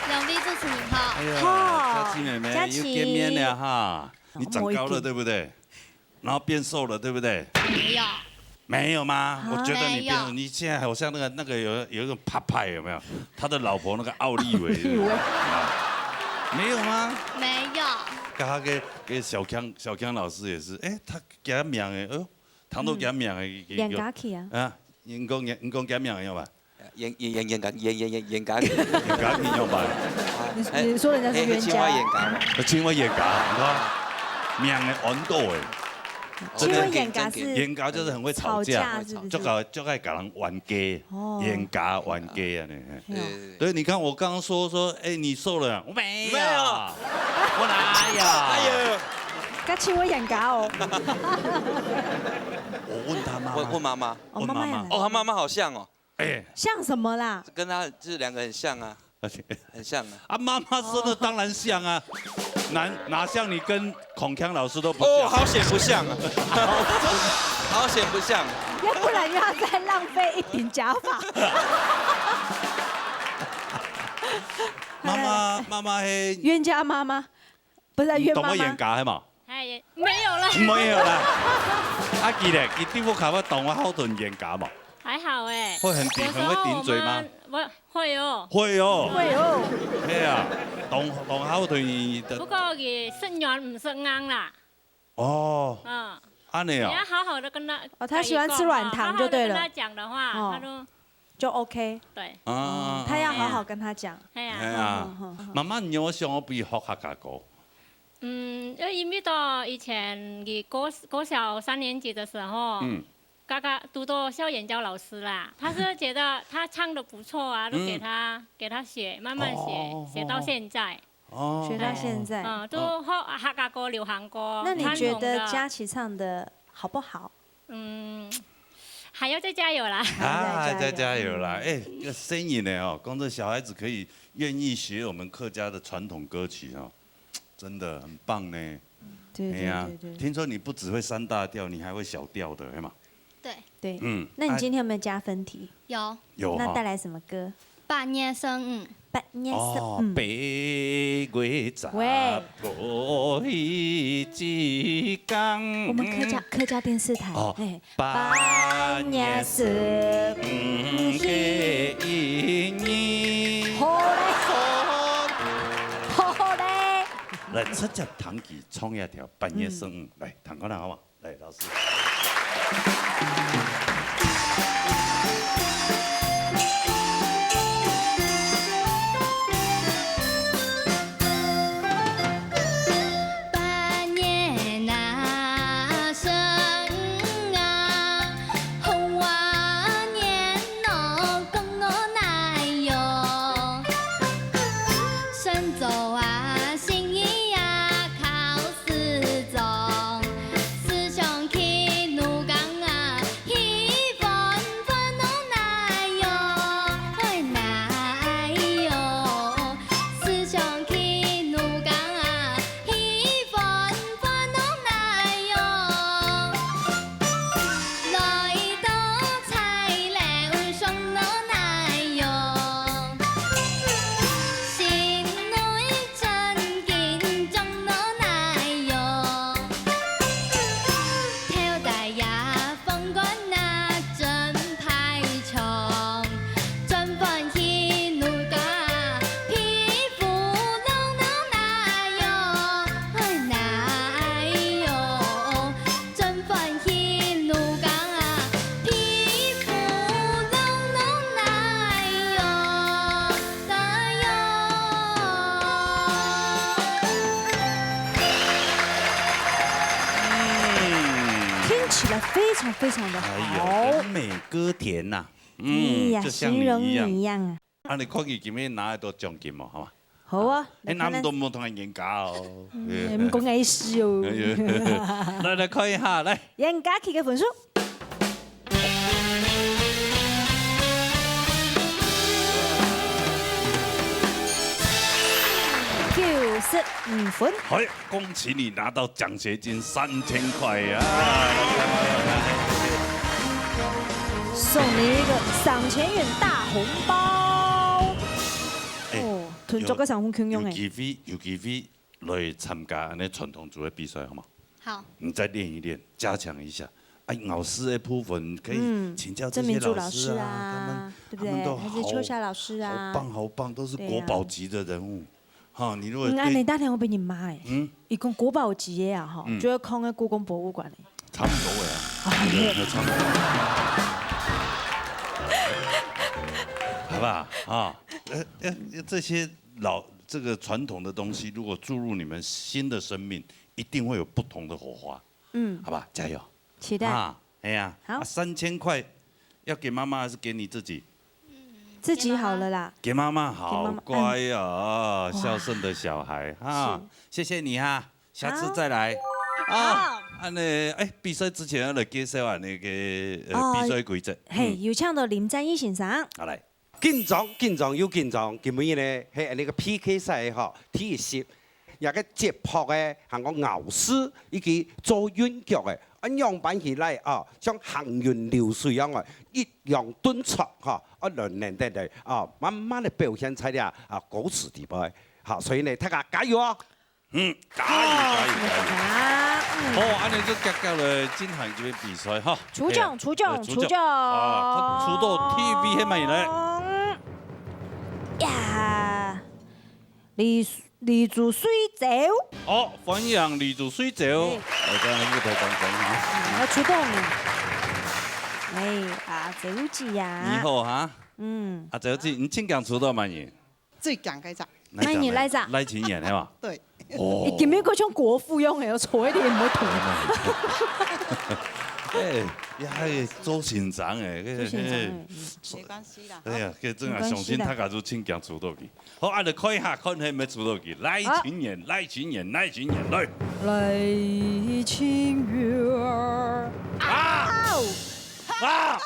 两位主持人好。哎呀，好，佳琪妹妹，佳琪。又见面了哈。你长高了，对不对？ 然后变瘦了，对不对？没有。没有吗？啊。我觉得你变，没有。你现在好像那个，那个有，有一种怕派，有没有？他的老婆那个奥利维，对不对？啊，没有吗？没有。刚刚跟，跟小强，小强老师也是，哎，他给他名哎，哎呦，唐豆给他名哎，嗯。给，给，演下去啊。啊，你讲，你讲给他名哎，要吧？ 演，演，演，演家，演，演，演，演家。演家你用吧？你，哎，你说人家是冤家。哎，哎，青蛙演家嘛。呃，青蛙演家，你看，名个安到哎。青蛙演家是演家就是很会吵架，吵架是不是？就搞，就爱跟人冤家，哦。冤家冤家啊，那，嘿。对，对，对。对，你看我刚刚说，说，哎，你瘦了啊？我没有，没有。我哪有？哎呦。跟青蛙演家哦。我问他妈妈。问，问妈妈。哦，问妈妈。妈妈也来。哦，他妈妈好像哦。 哎。像什么啦？跟他就是两个很像啊，而且很像啊。啊，妈妈生的当然像啊，哪，哪像你跟孔锵老师都不像。哦，好险不像啊，好险不像。要不然又要再浪费一顶假发。妈妈，妈妈嘿，冤家妈妈。 不是，你懂我冤家系嘛？哎，没有了。没有啦。啊，佢咧，佢對屋下个同學好同冤家嘛？还好哎。会很顶，有时候很会顶嘴吗？我们，我，会哦。会哦。会哦。对啊，同，同学好同你的。不过佢食软毋食硬啦。哦。嗯。恁呢哦。你要好好的跟他，哦，他喜欢吃软糖就对了。好好的跟他讲的话，哦。他都，就OK。对。啊，嗯，他要好好跟他讲。哎呀。哎呀，嗯，嗯，嗯。妈妈，你有想要比学客家歌？ 嗯，就因为到以前佢国，国小三年级的时候，嗯。刚刚读到校园教老师啦，他是觉得他唱得不错啊，就给他，嗯。给他学，慢慢学，哦，学到现在。哦。学到现在。嗯，都学客家歌、流行歌，那你觉得传统的。佳琪唱得好不好？嗯，還要再加油啦。啊，再加油啦！哎，這個聲音呢，哦，光這小孩子可以願意學我們客家的傳統歌曲哦，真的很棒呢。對，哎呀，對，對，對。聽說你不只會三大調，你還會小調的，是嗎？對。對。嗯，那你今天有沒有加分題？有。有哈。那帶來什麼歌？八月十五。八月十五。哦，八月十五。喂。 過去之間。我們客家，客家電視台，哦，嘿。八月十五个一日。好嘞。好嘞。來，直接彈吉唱一條八月十五，嗯。來，彈看看好不好？ 來，老師。聽起來非常非常的好。哎呦，人美歌甜吶。嗯，哎呀，就像你一樣。形容你一樣啊。啊，你看你今天拿得到獎金無？好嗎？好啊，啊，哎，來看看。那麼多不同的人家哦。嗯，你們講个意思哦。哎呀，來，來看一下，來。嚴家琪个分數。 九十五分。好，恭喜你拿到獎學金三千塊啊！送你一個三千元大紅包。哎，哦，同昨个上紅共樣哎。有機會，有機會來參加恁呢傳統組的比賽，好嗎？ 好。你再練一練，加強一下。哎，咬字的部分可以，嗯，請教這些老師啊，曾明珠老師啊，他們，對不對？他們都好，還是秋霞老師啊。好棒，好棒，都是國寶級的人物。對啊。哈，你如果，嗯，對，恁呢打電話分人罵欸。嗯。佢講國寶級的啊，吼，嗯。就要囥在故宮博物館欸。差不多的啊。哎呀。對，那差不多。好不好？啊，呃，呃，這些老，這個傳統的東西，如果注入你們新的生命，一定會有不同的火花。 嗯。好吧，加油。期待。啊，哎呀，好。啊，三千塊要給媽媽還是給你自己？自己好了啦。給媽媽，好乖啊，給媽媽，嗯。孝順的小孩哈。哇。是。謝謝你哈，下次再來。好。啊，好。恁呢，哎，比賽之前要來介紹下那個，呃，哦，比賽規則。嘿，嗯。有請到林占义先生。好，來。 緊張，緊張又緊張。今晡日呢，係恁呢个P K賽吼，第一集，這个接拍个，還講咬字，以及做韻腳个，恁樣搬起來啊，像行雲流水樣个，抑揚頓挫哈，啊，來練等等啊，慢慢个表現在這啊，歌詞底背。好，所以呢，大家加油哦！ 嗯，加油，加油，加油！哦，加油，嗯。好，恁呢就遽遽來進行這个比賽哈。抽獎，哎呀，抽獎，呃，抽獎。抽獎。啊，抽到第一位係麼人呢？呀，李，李祖水酒。好，歡迎李祖水酒。哎。來到舞台當中哈。嗯，要抽到你。哎，阿周姐呀。你好哈。嗯。阿周姐，你盡驚抽到麼人？ 最驚該隻。哪一隻？麼人哪一隻？賴清德，係嘛？對。哦。佢今晡日像國父樣个，坐在這裡毋會動。哎，也還做先生哎，做先生哎，嗯。沒關係啦。哎呀，這真个相信大家都盡驚抽到佢。好，啊，來看一下，看係毋係抽到佢。賴清德，賴清德，賴清德，來。賴清德。啊！啊！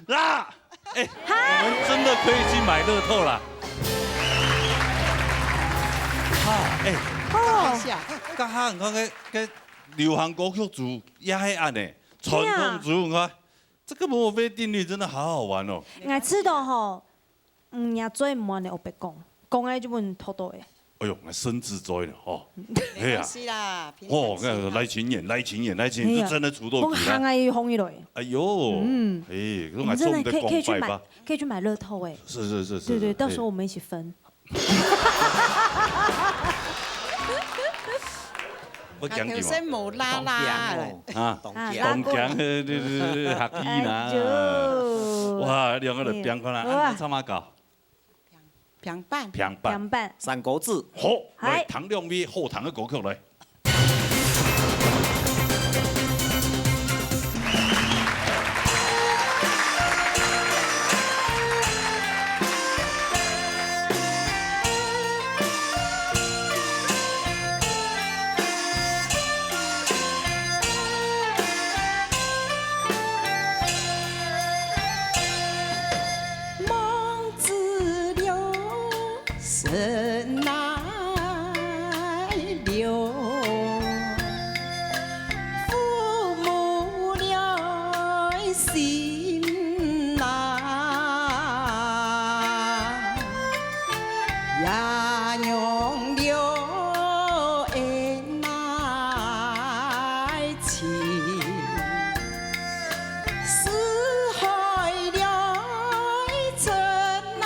啊！哎，我们真的可以去买乐透啦！啊，哎，哦，刚刚你看个个流行歌曲组也系恁呢，传统组你看，这个墨菲定律真的好好玩哦。我知道吼，嗯，也最毋安的，我白讲，讲个就本偷偷的。哎呦，那生字追了哦，哎呀，是啦，平哦，常心啊那来勤演，来勤演，来勤演，就真的出豆皮了。我行啊，伊红一落。哎呦，嗯哎，我们真的可以可以去买公拜吧。，可以去买乐透哎。是是是是，对对，是到时候我们一起分。我讲你嘛头先无啦啦了。啊，啊讲讲，对对对，学医啦哎。呦哇，两个人变看啦，哇啊，参加搞平板，平板，凉拌。三个字，好，嗨来，唐亮V后堂的歌曲来。望子了，神来了，父母了，心难。 也娘了恩爱情，四海了春啊。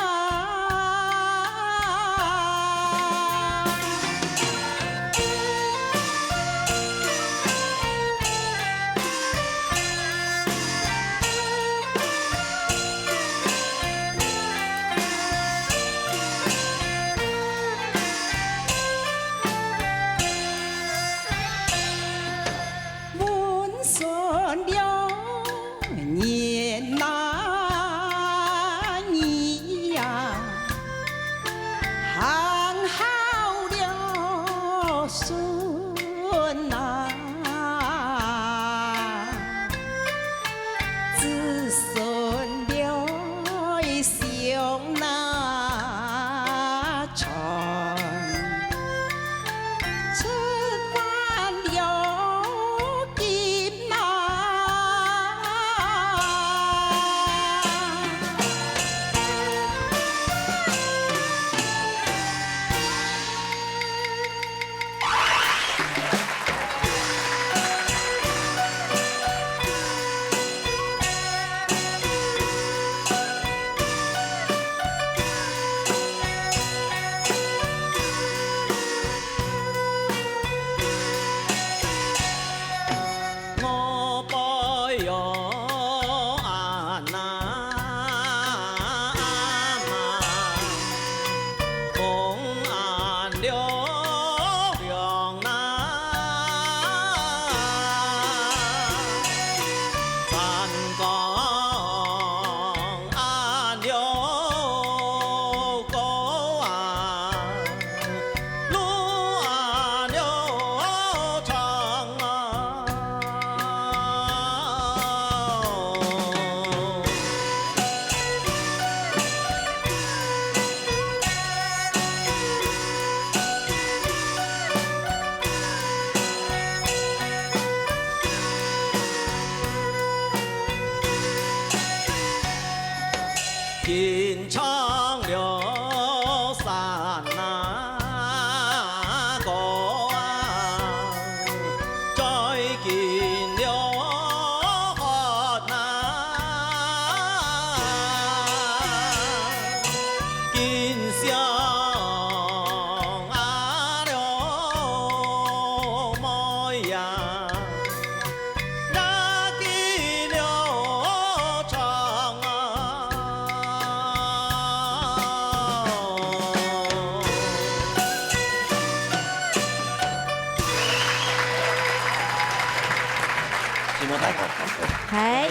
哎，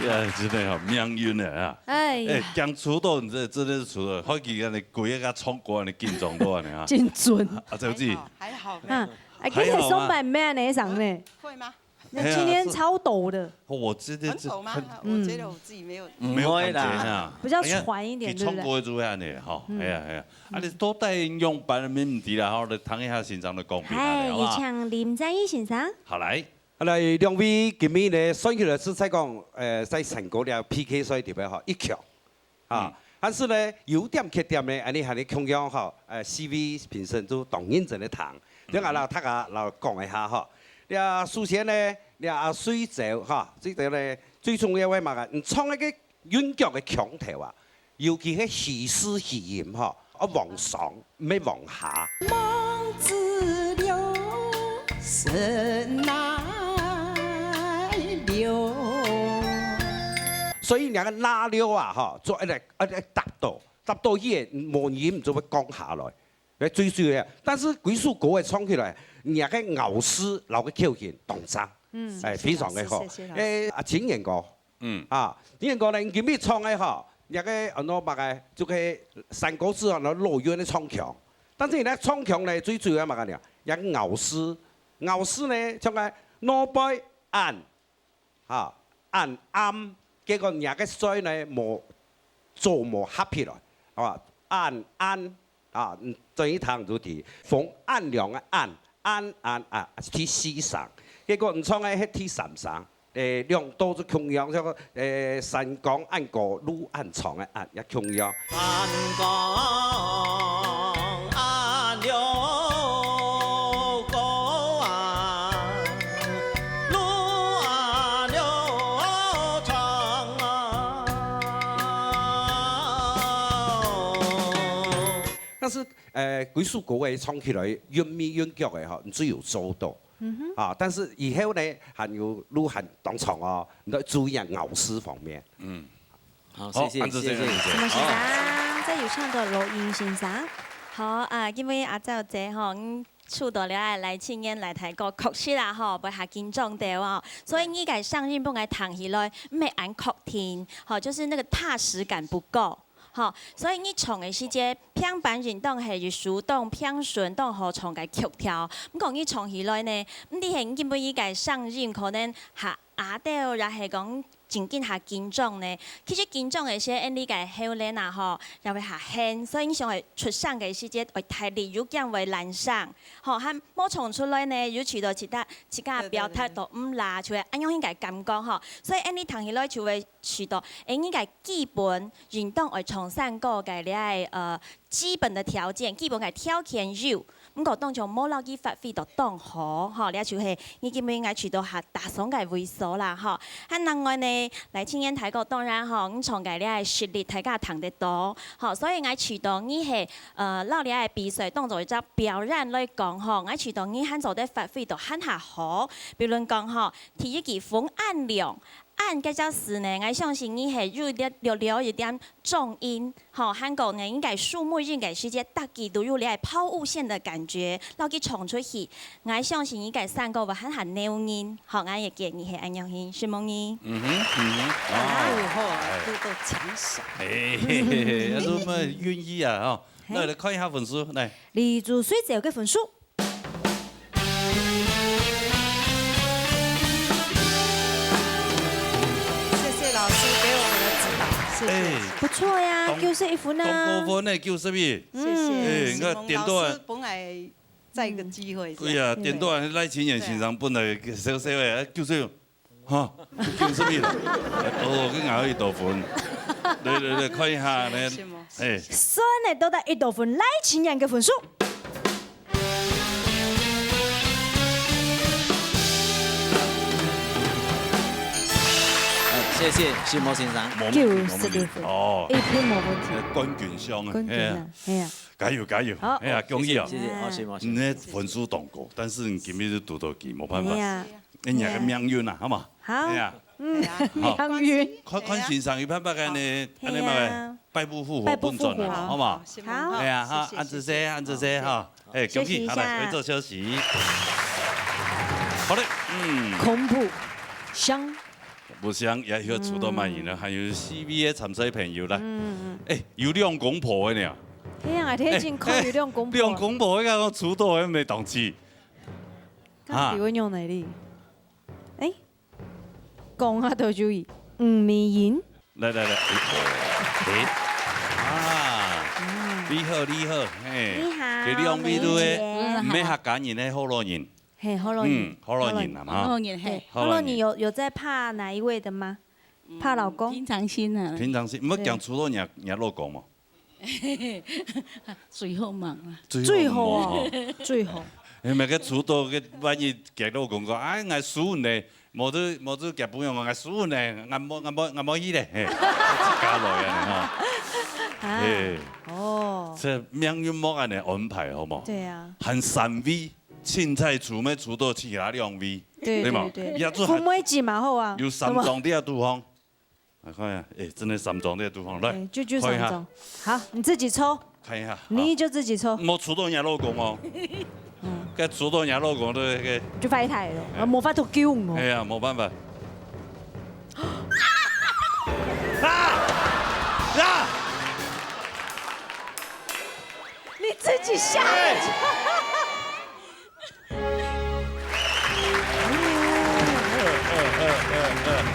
呀，真的哈，命运的啊！哎呀哎，，刚出道，你这真的是出道，好几个人跪个唱歌，你紧张到呢啊！真准。啊，这自己还好，嗯，哎，还好吗今天松柏咩呢上呢？会吗？那今天超抖的。哎呀，是。我觉得这很抖吗？很，我觉得我自己没有。嗯。没有感觉哈。比较喘一点，哎呀，对不对？你唱歌就会按呢哈，嗯。哎呀，哎呀。啊，你都带样板，没问题啦，好，来听一下先生的讲评啊，嗨，好不好？有请林正义先生。好，来。啊，来，两位今晡日呢，算起来是在讲，呃，在山歌了P K赛特别好，一曲。 啊，嗯。但是呢，优点缺点呢，恁呢還係共樣吼，呃，四位評審都當認真个聽。嗯。等下啦，大家來講一下吼。這首先呢，這啊，水晶吼，水晶呢，最重要个嘛，你唱該个韻腳个腔調啊，尤其係起勢起音吼，愛往上，毋係往下。望子柳，神來柳。所以你个那柳啊，吼，做一个 啊，啊，達到，達到佢个無音就會降下來，來最主要。但是歸首歌个唱起來，若个咬字摎个口音當正，嗯。哎，非常个好。謝謝老師，謝謝老師。哎，啊，陳彥哥，嗯。啊，陳彥哥呢，今晡日唱个吼，若个安到麼个，就係山歌之後呢，老韻个唱腔。但是你个唱腔呢，最主要麼个呢？若个咬字，咬字呢，像个腦背按 哈，恁暗，結果若个嘴呢，無，做無合起來，啊，恁暗，啊，嗯，等於讀就知，風恁涼个恁，恁暗啊，第四聲，結果你唱个係第三聲，誒，兩道就共樣，像，誒，山崗恁高，路恁長个恁，也共樣。山崗恁高啊， 路啊，路長啊。但是，呃，歸首歌个唱起來，韻味韻腳个吼，你最有做到。嗯哼。啊，但是以後呢，還有路還當長哦，你要注意啊，咬字方面。嗯。好，好，謝謝，按照這个謝謝。謝謝。什麼先生？好。再有請到羅英先生。好，啊，因為阿照姐吼，嗯， 唱到了來青年來台歌，確實啦吼，會較緊張點哦。所以你个聲音本來聽起來毋係恁確定，吼，就是那個踏實感不夠，吼。所以你唱个時節，平板音當係一首當平順、當好唱个曲調。毋過你唱起來呢，毋知係因為你个聲音可能較 啞到，也係講正經較緊張呢？其實緊張个時，𫣆俚个喉嗹啊吼，也會較㤼，所以你想愛出聲个時節，愛大力，有驚會爛聲，吼，還無唱出來呢，又試著自家，自家表達到毋罅，就會恁樣應該感覺吼。所以𫣆俚聽起來就會試著，誒，應該基本應當愛唱山歌个這个，呃，基本个條件，基本个條件有， 毋過當像無摎佢發揮到當好，吼，這就係你今晡日𠊎試著較打爽个位所啦，吼。還另外呢，來青年大哥當然吼，你唱个這个實力大家聽得到，吼，所以𠊎試著你係，呃，摎這个比賽當做一隻表演來講吼，𠊎試著你還做得發揮到還較好。比如講吼，第一句風恁涼，恁這隻字呢，𠊎相信你係有一點，略略一點重音， 吼，還過呢，應該樹木音个時節，逐句都有這拋物線个感覺，摎佢唱出去。𠊎相信你个山歌會還較撩人，吼，𠊎个建議係恁樣去，承蒙你。嗯哼，嗯哼，哦，哦，好啊，哎。都，都搶手。哎，嘿，嘿，嘿，有麼个願意啊，吼，嘿。來，來看一下分數，來。李祖水晶个分數。 謝謝老師給我們的指導，謝謝。哎，不錯呀，當，九十一分啊。當高分呢，九十一。謝謝。嗯。哎，你看，承蒙老師，點到啊。本來再一個機會，對呀，嗯。點到啊，賴清源先生本來小小个，九十一，哈，九十一了。哦，跟俺一多分。對，對，對，看一下呢。承蒙。哎。算了，都到一多分，賴清源个分數。 哎，謝謝新毛先生。無問題，九十一分，無問題。哦。一定無問題。呃，冠軍相啊，冠軍啊，哎呀。哎呀。加油，加油。好。哎呀，恭喜哦。謝謝，好，新毛先生。你的分數當高，但是你今日就堵到佢，無辦法。哎呀。哎，你个命運啊，好嗎？好。哎呀。嗯，好。命運。看，看先生有辦法个呢，哎呀。恁呢嘛， 拜不復活，拜不復活。本尊了，好不好？好，好。哎呀，哈，謝謝，按這些，謝謝。按這些哈，哎，恭喜，謝謝一下。好，來，回座休息。好嘞，嗯。恐怖，香。不香，也有出到滿意了，嗯。還有四位个參賽朋友啦。嗯，嗯。哎，有兩公婆个呢。哎呀，天天看有兩公婆。哎，哎，兩公婆，應該講出到還沒檔期。啊。看你會用哪裡？講下都注意，黃美英。來來來，哎，哎，啊，你好你好，嘿，你好，這兩位都係，美英姐。嗯，客家人个福佬人。嘿，福佬人。嗯，福佬人啊嘛。福佬人，嘿。對，福佬人。福佬人有，有在怕哪一位的嗎？怕老公？嗯，平常心啊。平常心，毋好講除了若，若老公無？ 最好望啦。最好哦，最好。你莫个除到个，萬一佢老公講，哎，𠊎輸你，無就，無就佢朋友講，𠊎輸你，𠊎無，𠊎無，𠊎無去咧，嘿，自家來啊，吼。啊，嘿，哦。這命運無恁樣安排，好無？對啊。還三位，凊彩除，莫除到其他兩位，對，對無？對，對。也就還分妹子嘛，好啊。有三張在這地方。 來看一下，哎，真个三張這个地方，來，哎，就，就看一下。三張。好，你自己抽。看一下，你就自己抽。好。莫除到若老公哦。嗯。該除到若老公个該個，就壞忒了，哎。啊，無法度救哦。哎呀，無辦法。啊！啊！你自己下的。哎。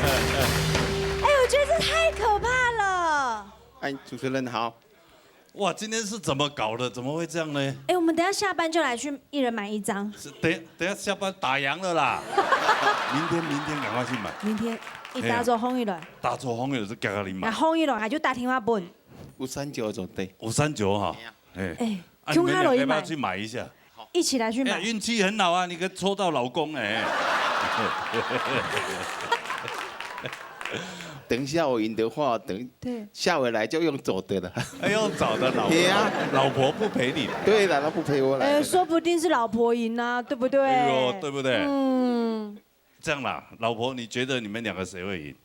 哎，我覺得這太可怕了。哎，主持人好。哇，今天是怎麼搞的？怎麼會這樣呢？哎，我們等一下下班就來去一人買一張。是，等，等一下下班打烊了啦。明天，明天趕快去買。明天，你打早䟘起來。哎呀，打早䟘起來就趕緊買。啊，䟘起來，就打電話分。有三九做得。有三九哈。哎呀。哎。哎。哎，你們兩個要不要去買一下？ 一起來去買。哎，運氣很好啊，你可以抽到老公哎。等一下我贏的話，等，對。下回來就用走的了。哎，用走的老婆，對啊。老婆不陪你了。對了，她不陪我來了。哎，說不定是老婆贏啊，對不對？哎呦，對不對？嗯。這樣啦，老婆，你覺得你們兩個誰會贏？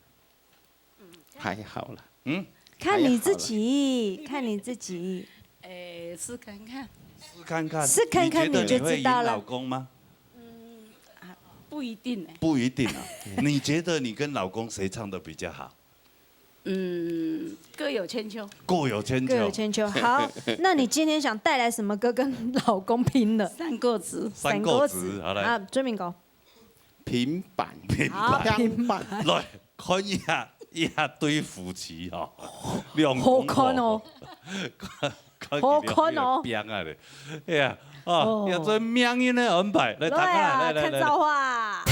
還好啦。嗯？看你自己，還好啦。看你自己。哎，試看看。試看看。試看看你就知道了。你覺得你會贏老公嗎？嗯，啊，不一定哎。不一定啊。你覺得你跟老公誰唱得比較好？嗯，各有千秋。各有千秋。各有千秋。好，那你今天想帶來什麼歌跟老公拼的？三國志。三國志，三國志，好，來。啊，追明哥。 平板。平板。好，平板。來，看一下，一下對夫妻吼，兩公婆。好看哦。看，看佢兩个个病啊咧。好看哦。哎呀，哦，哦。也做命運个安排。來，來啊，大家來，來，來，來。看造化。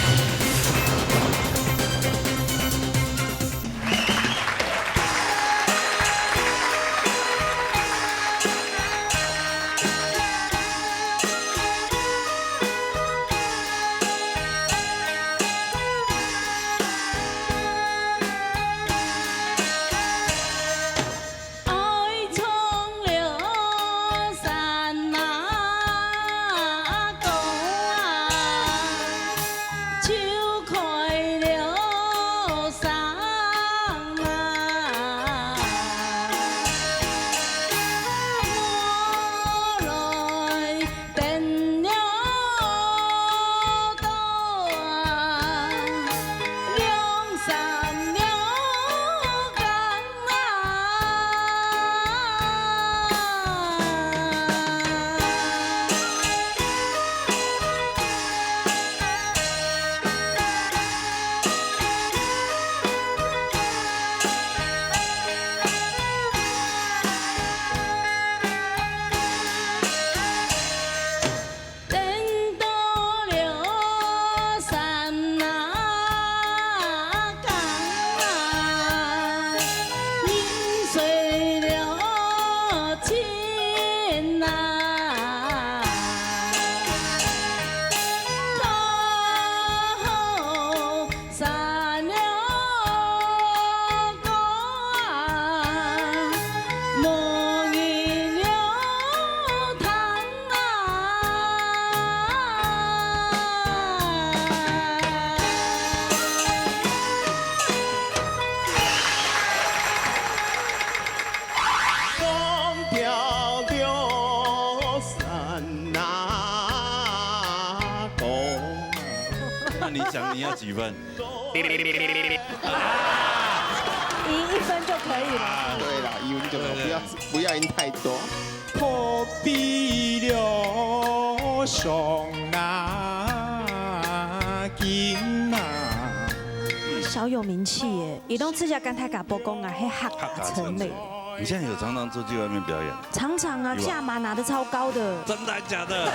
那你想你要幾分？贏一分就可以了。啊，對啦，贏一分就好，對，對。不要，不要贏太多。 小好有名气耶，伊都自家跟大家报讲啊，嘿，客家城嘞。你现在有常常出去外面表演？常常啊，有啊。价码拿得超高的。真的假的？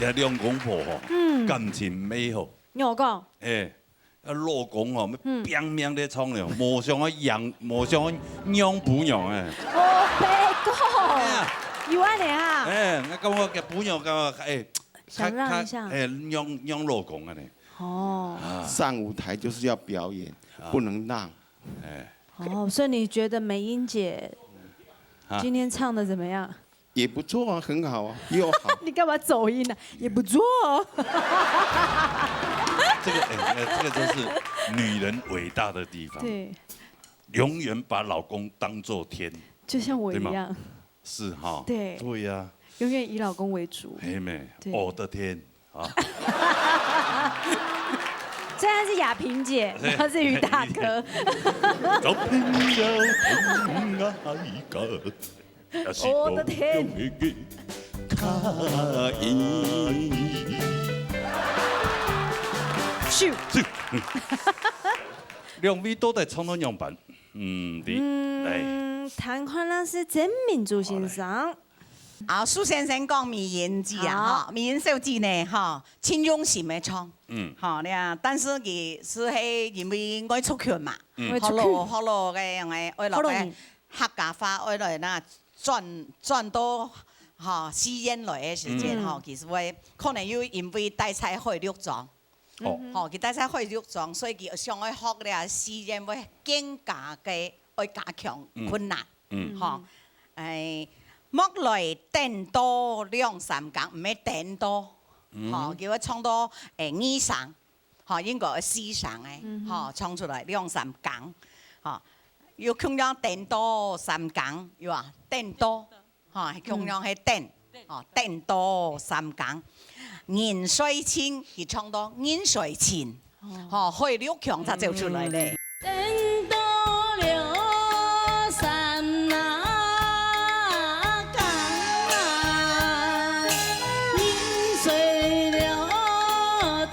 哎，這兩公婆吼，嗯。感情美好。你有講？哎，啊，老公吼，嗯。拼命咧唱了，無想要讓，無想要讓步娘哎。哦，白講。哎呀。有恁呢啊？哎，𠊎感覺佢步娘感覺，哎，想讓一下。較，較，哎，讓，讓老公恁呢。哦。啊。上舞台就是要表演，啊。不能讓。哎。哦，所以你觉得美英姐啊。今天唱得怎么样？ 也不错啊，很好啊，又好。你干嘛走音呢？也不错哦。這個，哎，這個真是女人偉大的地方。對。永遠把老公當作天。就像我一樣。對嗎？是哈。對。對呀。永遠以老公為主。嘿妹，對。我的天啊！雖然是亞萍姐，然後是余大哥。找朋友，朋友啊，一个。 我的天！咻！咻！兩位到底唱到仰般？嗯，你，來。嗯，聽看啊係曾明珠先生。啊，蘇先生講美英姐啊，好。吼，美英小姐呢，吼，盡用心个唱。嗯。吼，你看，但是佢係因為愛出去嘛，嗯。愛出去。學老，學老个樣个，愛落个學老人。 客家話愛來那轉，轉到，吼，戲院來个時間，嗯。吼，其實會可能又因為戴在海陸莊，哦。吼，佢戴在海陸莊，所以佢想愛學這戲院會更加个愛加強困難，嗯。吼，哎，莫來等到兩三更，毋係等到，嗯。吼，佢會唱到，哎，二聲。 吼，應該愛四聲个，嗯哼。吼，唱出來兩三更，吼，又共樣等到三更，有啊，等到，吼，共樣係等，嗯。吼，等到三更。人睡盡，佢唱到人睡盡，哦。吼，海陸腔才走出來咧。嗯。等到了三更啊，人睡了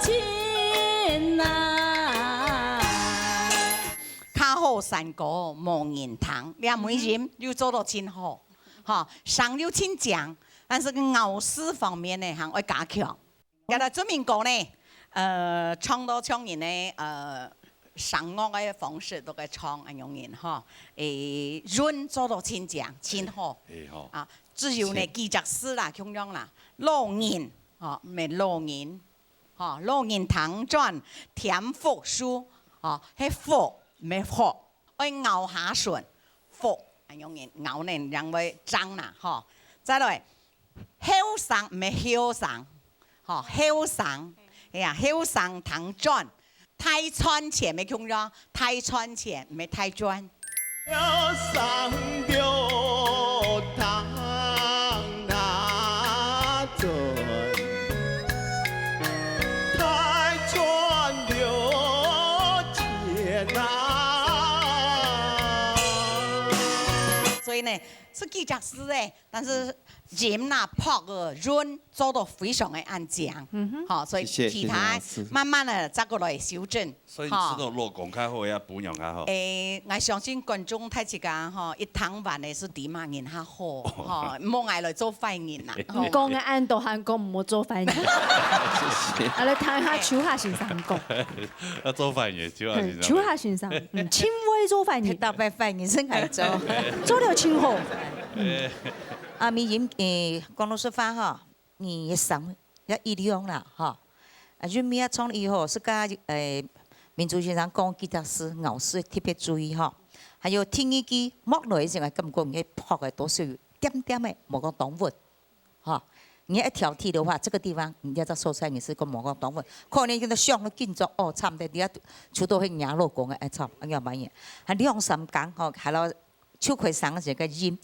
盡啊。較好山歌無人聽，這尾音又做到盡好，吼，聲又盡靚，但是咬字方面呢，還愛加強。這個準備歌呢，呃，唱到像人呢，呃，聲樂个方式都个唱恁樣人吼，誒，韻做到盡靚，盡好。誒，好。啊，只有呢，謝。幾隻字啦，共樣啦，老人，吼，毋係老人，吼，老人聽轉，添福壽，吼，係福，毋係福，愛咬下唇，福，恁樣人，咬呢，人會脹啦，吼。再來，後生，毋係後生，吼，後生，哎呀，後生聽轉， 大賺錢个共樣，大賺錢，毋係大賺。所以呢，係幾隻字誒，但是音啦、拍个韻做到非常个恁靚，嗯哼。吼，所以謝謝，其他謝謝老師。慢慢个再過來修正。 所以你知道老公較好，也餔娘較好。誒，𠊎相信觀眾大自家吼，一聽完个係知麼人較好，吼，莫𠊎來做壞人啦。你講个恁多，還講莫做壞人。謝謝。啊，來聽一下秋霞先生講。要做壞人，秋霞先生。嗯，秋霞先生，嗯，盡會做壞人。特別壞人係𠊎做。做了盡好。嗯。啊，美音，誒，講老實話吼， 你个聲也一樣啦，吼。啊，韻味啊，唱以後，係个，誒，明珠先生講幾隻字，咬字特別注意，吼。還有第二句，莫來个時候，感覺你个拍个多少有點點个，莫講當穩，吼。你愛挑剔个話，這個地方，你這隻所在，你係講莫講當穩，可能佢个想到緊張，哦，慘得，你啊，就到去惹老公个，哎，慘，哎呀，媽呀，還兩三更，吼，還要 就開聲个時个音，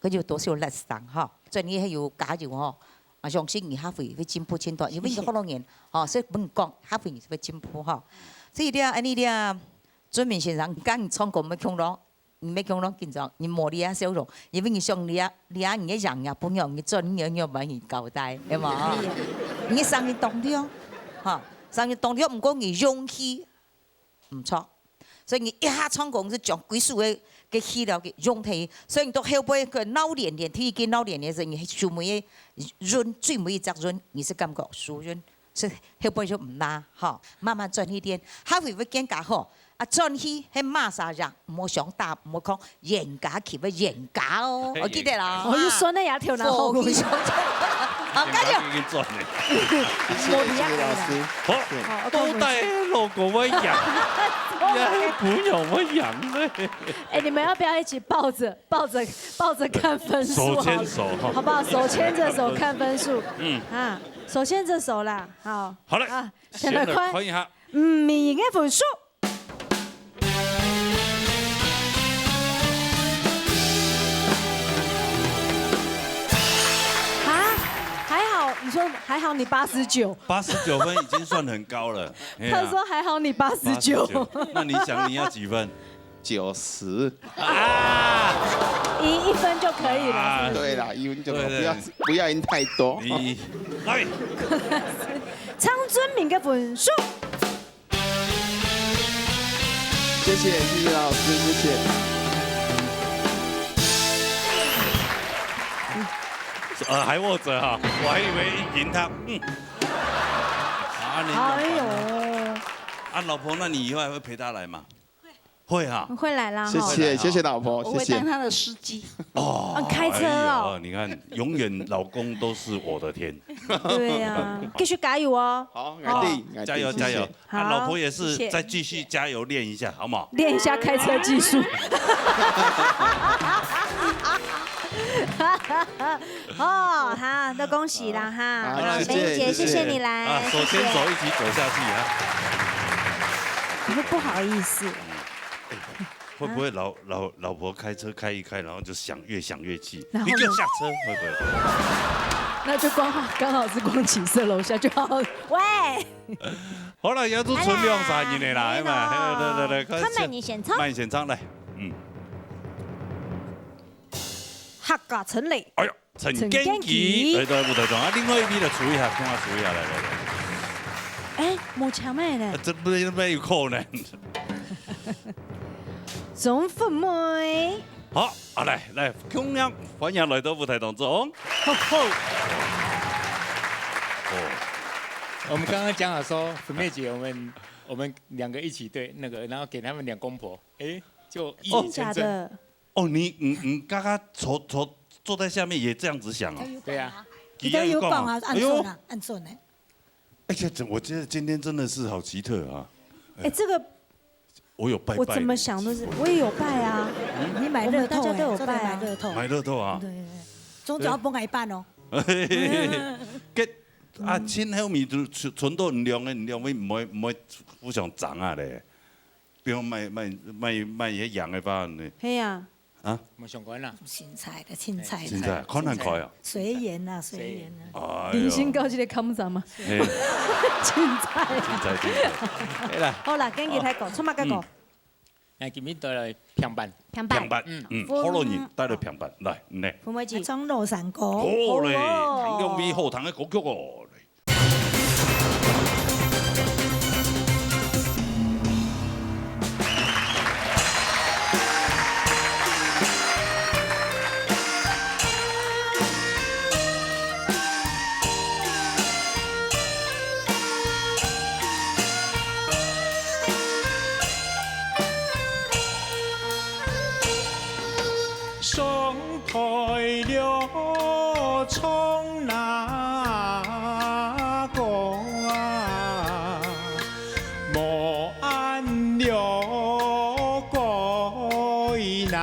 佢就多少力聲吼。所以你還有加油吼，啊，相信你下回會進步盡多，因為你好多年吼，所以毋講，下回你會進步吼。所以咧，恁呢咧，俊明先生，你講你唱歌毋係共樣，毋係共樣緊張，你無這樣笑容，因為你想這樣，這樣你个樣也不一樣，你做你也沒有辦法交代，對無？你个聲音當亮，哈，聲音當亮，毋過你勇氣 毋錯。所以你一下唱歌係將歸首个，个氣了个用忒，所以你到後背个鬧連連，第一句鬧連連時，你收尾个韻，最尾一隻韻，你係感覺收韻，係後背就毋罅，吼，慢慢轉去練，下回會更加好。啊，轉去係麼儕人，毋好想打，毋好講冤家，去會冤家哦，我記得啦。哦，又酸了牙條，然後火氣上，好，加油。已經轉了。謝謝老師。好，好，OK，到底老公會贏，也係餔娘會贏呢？哎，你們要不要一起抱著，抱著，抱著看分數，手牽手哈，好不好？手牽著手看分數。嗯。啊，手牽著手啦，好。好了，啊，先來看，先來看一下。嗯，美音个分數。啊，還好，你說還好你八十九。八十九分已經算很高了。哎呀，他說還好你八十九。八十九，那你想你要幾分？九十。啊！贏一分就可以了，啊，是不是？對啦，贏就好，對，對。不要，不要贏太多。你，來。陳俊明个分數。 謝謝，謝謝老師，謝謝。呃，還握著哈，我還以為贏他，嗯。啊，你哎呦。啊，老婆，那你以後還會陪他來嗎？會哈。會來啦，謝謝，哈。謝謝老婆，我會當他的司機。謝謝。哦，啊，開車哦。哎呦，你看，永遠老公都是我的天。對啊，繼續加油哦。好，好。𠊎知，𠊎知，加油，加油。謝謝。 啊，好，老婆也是，謝謝。再繼續加油練一下，好不好？練一下開車技術。哦，好，都恭喜啦哈！好，好，謝謝，美英姐，謝謝。謝謝你來，啊，手牽手一起走下去啊。謝謝。你會不好意思。會不會老，老，老婆開車開一開，然後就想，越想越氣，然後呢？你給我下車，會不會？那就剛好，剛好是光啟社樓下就好了。喂！ 好啦，也都賰兩三日了啦，來啦，哎嘛，來，來，來，來，看慢一點先唱。慢一點唱，來，嗯。客家陳雷。哎喲，陳建奇。陳建奇。來到舞台上，啊，另外一位來處理一下，共下處理一下，來，來，來。哎，無請咩呢？啊，這不，這不有可能。鍾富妹。好，啊，來，來，共樣歡迎來到舞台當中。吼吼。哦。我們剛剛講好說，富妹姐，我們我們兩個一起對那個，然後給他們兩公婆，哎，就一語成谶。哦，真的假的？哦，你你你剛剛坐坐坐在下面也這樣子想哦？對啊。佢都有講啊，佢都有講啊。哎喲，恁準啊，恁準欸。而且這我覺得今天真的是好奇特啊。哎，這個我有拜拜呢。我怎麼想都是，我也有拜啊。你買樂透欸，我們大家都有拜啊。做得買樂透。買樂透啊。對對對，總總要分我一半哦。該啊，前後面就存存到兩個，兩位毋會毋會互相爭啊咧。比如買買買買些羊个話呢？係啊。啊？無相關啦。凊彩个，凊彩个。凊彩，看看開啊。隨緣啊，隨緣啊。哎喲。人生到這个坎站嘛。嘿。凊彩。凊彩凊彩。哎啦。好啦，跟佢來講，出馬个講。嗯。 來，今日帶來平板。平板。平板，嗯。嗯，好咯，你帶來平板，來，你。分妹子。張羅山歌。好嘞，好咯。聽兩位好聽个歌曲哦。來。上台了唱哪个啊，無恁了个哪。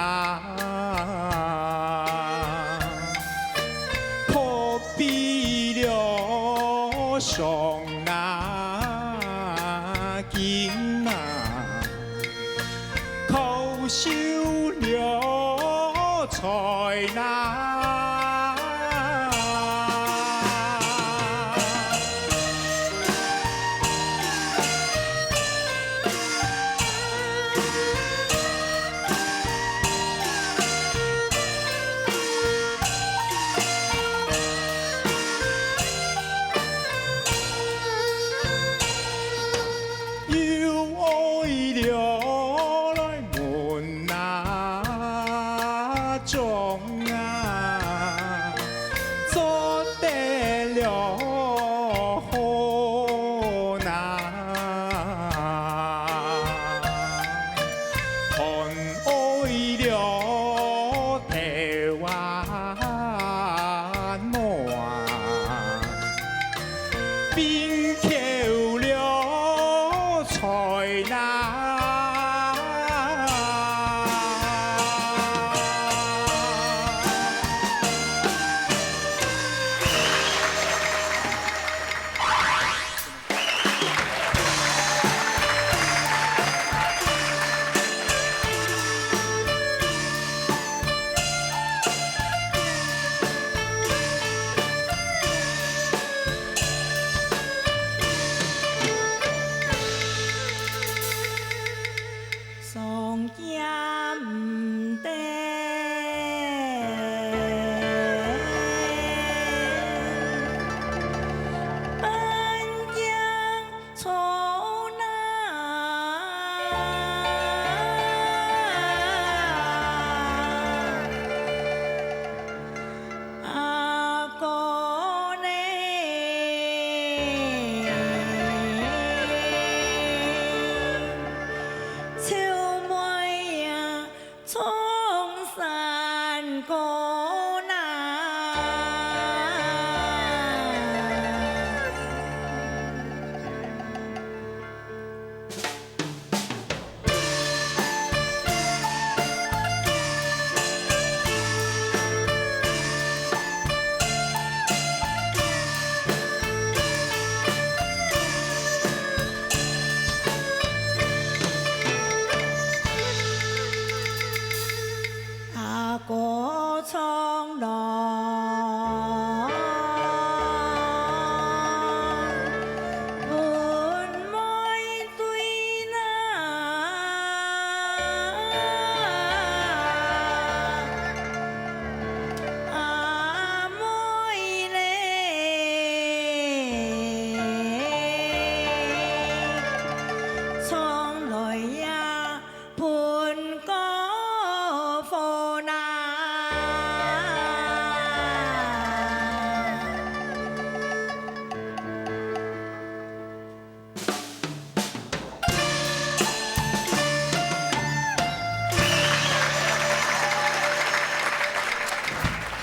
破壁了上啊金啊，敲手了財哪。 又愛了來問哪種啊，做得了好哪。 看愛了頭啊毛啊，並扣了財哪。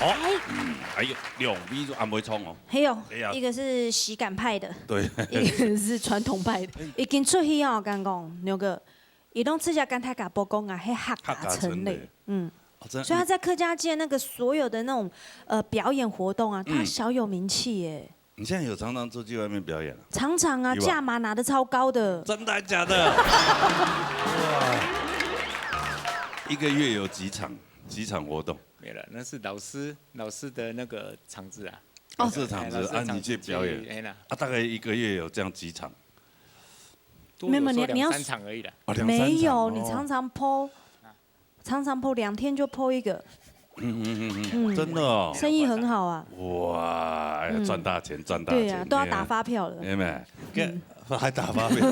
哎，還有兩位都還會唱哦。還有，哎呀。一個是喜感派的，對。一個是傳統派的。已經出去哦，我跟你講，牛哥，伊攏直接跟大家報告啊，係客家陳雷。客家陳雷。嗯。哦，真的。所以他在客家界那個所有的那種，呃，表演活動啊，他小有名氣耶。你現在有常常出去外面表演啊？常常啊，有吧？價碼拿得超高的。真的還假的？哇。一個月有幾場？幾場活動？沒了，那是老師，老師的那個場子啊。老師的場子，哎，老師的場子啊，你去表演。去，哎啦。啊，大概一個月有這樣幾場？多有時候兩三場而已啦。沒有，你，你要，哦，兩三場哦。沒有，你常常po，常常po，兩天就po一個。嗯，嗯，嗯，嗯，嗯。真的哦。生意很好啊。哇，哎呀，嗯。賺大錢，賺大錢。對啊，都要打發票了。哎呀，哎呀，嗯。還打發票，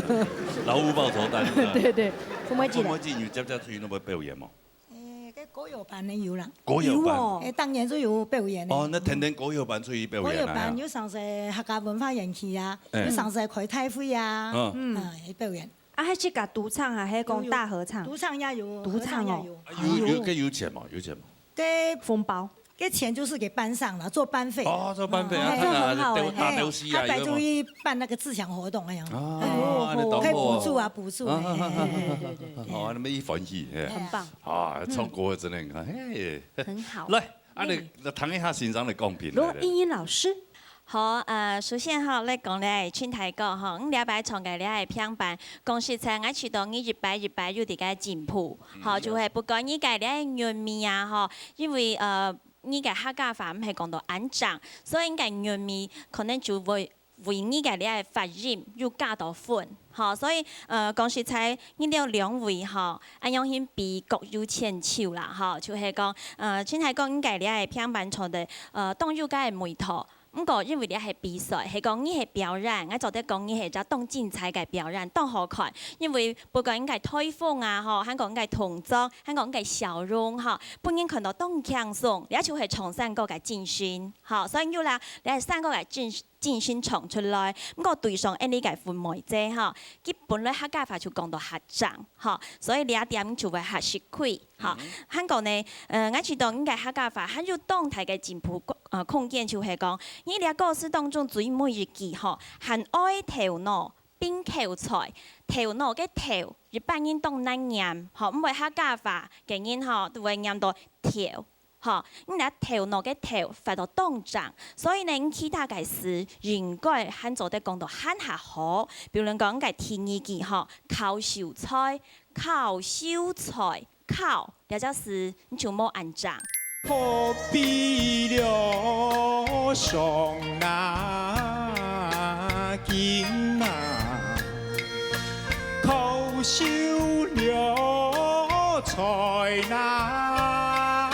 勞務報酬單，對不對？對，對，分我一個。分我一個，你接接出去，你會表演嗎？ 誒，該歌謠班个有啦。歌謠班。有哦。誒，當年就有表演个。哦，那天天歌謠班出去表演啊。歌謠班有上次客家文化園區啊，哎。有上次開大會啊，嗯。嗯，去表演。啊，還係講獨唱啊，還係講大合唱？有，有。獨唱也有，獨唱哦。合唱也有。啊，有，有，該有錢嗎？有錢嗎？該紅包。該錢就是給班上了，做班費。哦，做班費啊，哦，看啊，這很好欸。打，打東西啊，哎，他白有沒有？就去辦那個自強活動那樣。啊，哎，那當好啊。可以補助啊，補助，啊，哎，哎，哎。對，對，對，對。哦，那麼一歡喜，哎。很棒。 啊，唱歌个真个，嘿。很好。來，啊，你，嗯。來聽一下先生个講評來咧。羅英英老師。好，呃，首先吼，來講咧，陳大哥吼，你這擺唱个這个平板，講實在，𠊎試著你一擺一擺有在該進步，嗯，吼，就係不管你个這个韻味啊，吼，因為，呃，你个客家話毋係講到恁正，所以你个韻味可能就會 為你个這个發音又加到分，吼，所以，呃，講實在，你兜兩位吼，恁樣形比各有千秋啦，吼，就係講，呃，陳大哥你个這个平板唱得，呃，當有該个味道。毋過因為這係比賽，係講你係表演，𠊎做得講你係隻當精彩个表演，當好看。因為不管你个台風啊，吼，還講你个動作，還講你个笑容，吼，分人看到當輕鬆，這就係唱山歌个精神，吼，所以有啦，這係山歌个精神 精神唱出來。毋過對上𠊎俚个雲妹姐吼，佢本來客家話就講到較正吼，所以這點就會較食虧吼。嗯。還過呢，呃，𠊎試著你个客家話還有當大个進步，呃，空間，就係講，你這歌詞當中最尾一句吼，還愛頭腦並口才，頭腦个頭，一般人當難唸吼，毋會客家話个人吼，都會唸到頭。 吼，你拿頭腦个頭發到當正，所以呢，你其他个詞應該還做得講到還較好。比如講，你个第二句吼，烤秀才，烤秀才，烤，這隻詞你就無恁正。可比了上那金啊， 烤秀了菜呐。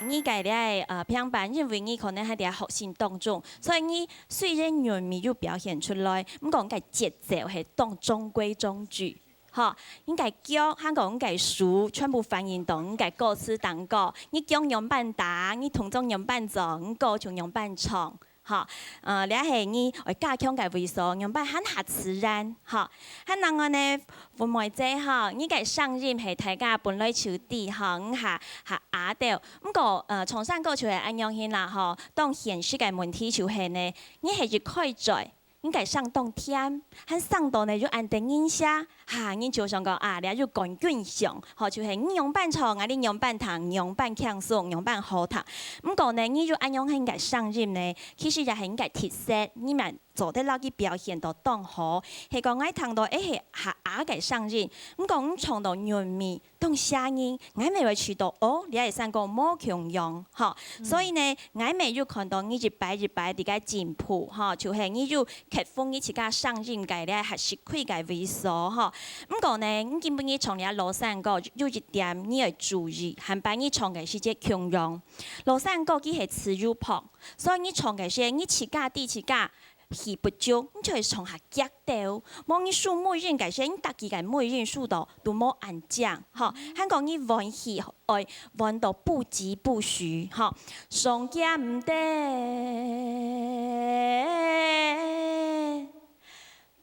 你个這个，呃，平板，因為你可能還在學習當中，所以你雖然韻味有表現出來，毋過你个節奏係當中規中矩。吼，你个腳，還講你个手，全部反映到你个歌詞當中。你腳仰般打，你動作仰般做，你歌就仰般唱。 吼，呃，這係你愛加強个位所，仰般還較自然，吼。還另外呢，雲妹姐吼，你个聲音係大家本來就知吼，你較，較啞兜。毋過，呃，唱山歌就係恁樣形啦吼，當現實个問題就係呢，你係一開嘴，你个聲當甜，還聲到呢又恁得人惜， 哈，人就想講啊，這有冠軍相，吼，就係你仰般唱，𠊎俚仰般聽，仰般輕鬆，仰般好聽。毋過呢，你有恁樣形个聲音呢，其實也係你个特色，你嘛做得摎佢表現到當好。係講𠊎聽到，誒，係較啞个聲音，毋過你唱到韻味，當寫人，𠊎乜會試到，哦，這个山歌無共樣，吼。嗯。所以呢，𠊎乜有看到你一擺一擺在該進步，吼，就係你有 克服你自家聲音个這較食虧个位所吼。毋過呢，你今晡日唱這老山歌，有一點你愛注意，下擺你唱个時節共樣。老山歌佢係自由拍，所以你唱个時節，你自家知自家氣不足，你就會唱較遽兜。無你手尾音个時節，你逐句个尾音手到都無恁靚，吼。還講你換氣 愛換到不疾不徐，吼，上驚毋得，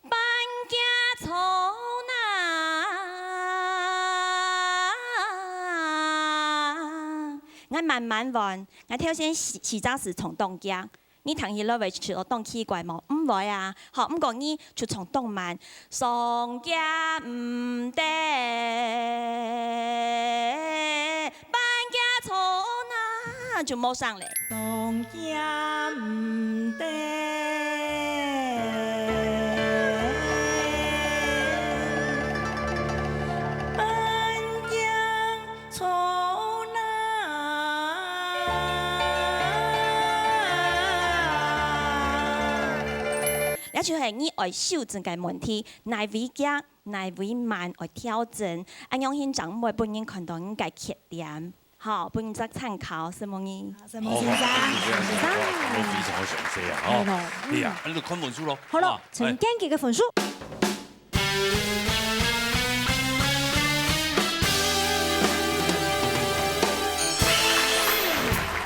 半驚草泥。𠊎慢慢換，𠊎頭先起，起早時衝當遽，你聽起來會覺得當奇怪無？毋會啊，吼，毋過你就衝當慢，上遽毋得，半遽坐哪，就無聲咧。上遽毋得。 這就係你愛修正个問題，哪位遽，哪位慢，愛調整，恁樣先正毋會分人看到你个缺點。好，分人做參考，承蒙你。承蒙先生。哦，承蒙先生，講到非常詳細啊，吼。係咯，嗯。哎呀，那就看分數咯。好了，哇，陳建奇个分數。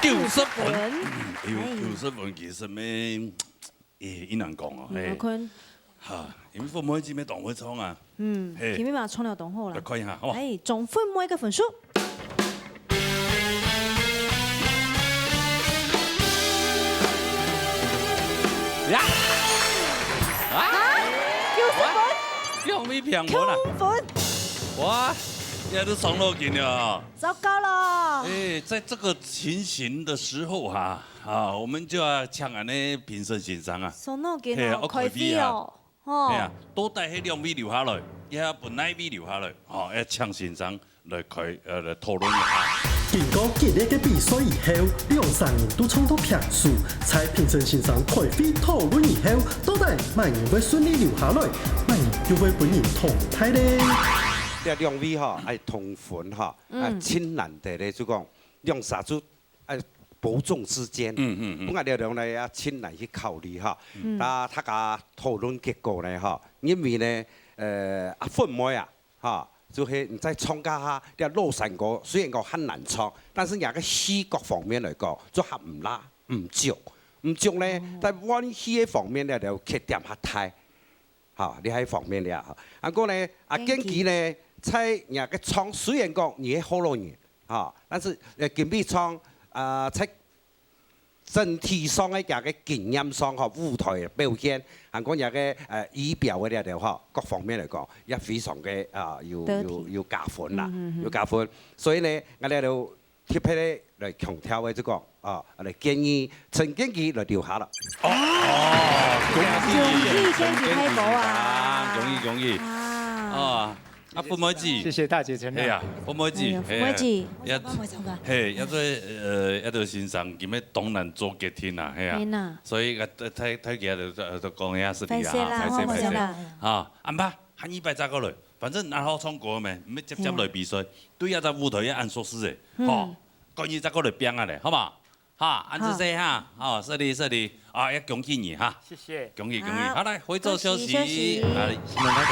九十分。哎喲，哎。九十分其實咩，也，也難講哦，嗯，嘿。阿坤。哈，因為分妹姊妹當會唱啊。嗯，嘿。前面嘛唱了當好啦。來看一下，好不好？哎，總分妹个分數。呀！啊？九十分。兩位平分啊。空分。哇，這都傷腦筋了啊。 糟糕了。哎，在這個情形的時候哈，啊，我們就要請恁呢評審先生啊，傷腦筋哦，嘿，要開會啊。開會哦，吼。哎呀，到底係兩位留下來，也係分哪位留下來，吼，要請先生來開，呃，來討論一下。經過激烈个比賽以後，兩儕人都唱到平手，在評審先生開會討論以後，到底麼人會順利留下來，麼人又會分人淘汰咧？這兩位吼，愛同分吼， 啊，嗯。盡難得咧，就講兩儕就，啊，伯仲之間。嗯，嗯，嗯。本來了兩個啊，盡難去考慮哈。嗯。但大家討論結果呢，哈，因為呢，呃，啊，分妹啊，哈，就係你在唱歌哈，這老山歌雖然講還難唱，但是你个戲各方面來講，就還毋罅，毋足。毋足呢，哦。在換戲个方面呢，就缺點較大。 哈，你還方便了哈。啊，過呢，啊，建奇。建奇呢，在若个唱，雖然講你係好老人，哈，但是，呃，今晡唱，啊，在整體上个這个經驗上，哈，舞台个表現，還過若个，呃，儀表个了了，哈，各方面來講，也非常个，啊，有，得體。有，有加分啦，嗯，嗯，嗯。有加分。所以呢，𠊎這就 特別个來強調个這個，啊，來建議陳建奇來留下了。哦，恭喜，恭喜建奇大哥啊！恭喜，恭喜！啊。啊，啊，分妹姊。謝謝大姐承讓。係啊，分妹姊，哎呀，分妹姊。係啊，分妹姊。係，也做，呃，也做先生，今日當難做決定啊，係啊。係啊。所以，呃，大，大家都，都講一下是的啊，歹勢啦，歹勢，歹勢。啊，安排。 下二擺再過來，反正恁好唱歌咩，毋係接接來比賽，嘿啊。對這隻舞台也恁熟識个，嗯。吼，過年再過來拚啊咧，好無？哈，恁仔細哈，好，順利順利，啊，也恭喜你哈。謝謝。恭喜恭喜，好。好，來，回座休息，恭喜休息。來，新聞開講。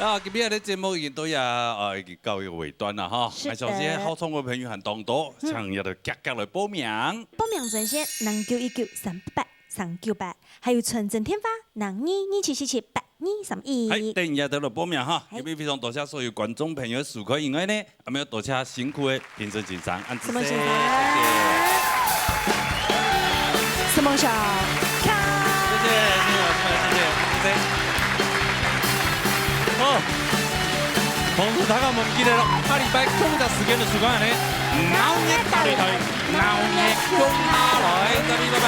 啊，今日个節目已經到這，呃，已經到一個尾段了哈。是的。𠊎相信好唱歌个朋友還當多，嗯。請大家遽遽來報名。報名專線：零九一九三八八三九八，還有傳真電話：零二二七四七八二三一。係，等一下就來報名哈。係。今日非常多謝所有觀眾朋友收看以外呢， 啊，還愛多謝辛苦个評審先生，恁仔細，承蒙先生。謝謝。承蒙小康。謝謝，謝謝，謝謝，謝謝。好，同時大家毋好毋記得咯，下禮拜共隻時間就收看呢，鬧熱大擂台，鬧熱共下來，再見，拜拜。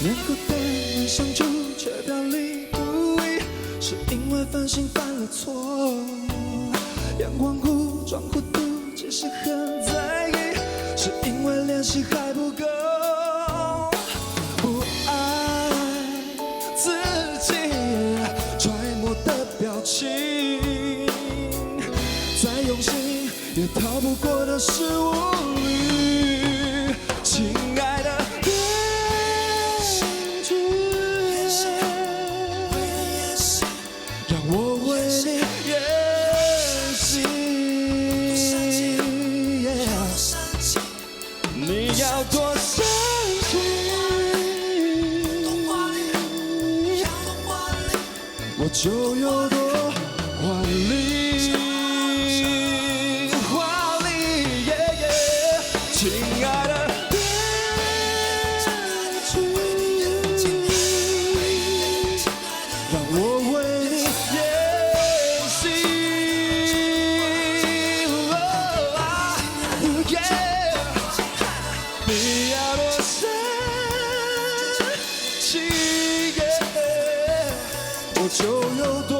面不改，面上皱，却表里不一，是因为繁星犯了错。眼光糊，装糊涂，其实很在意，是因为练习还不够。不爱自己揣摩的表情，再用心也逃不过的是无力，亲爱的天主，让我为你演戏。你要多伤心，我就有多华丽，华丽，耶耶。亲爱的天主，让我为你演戏。哦，耶。你要多生气，耶，我就有多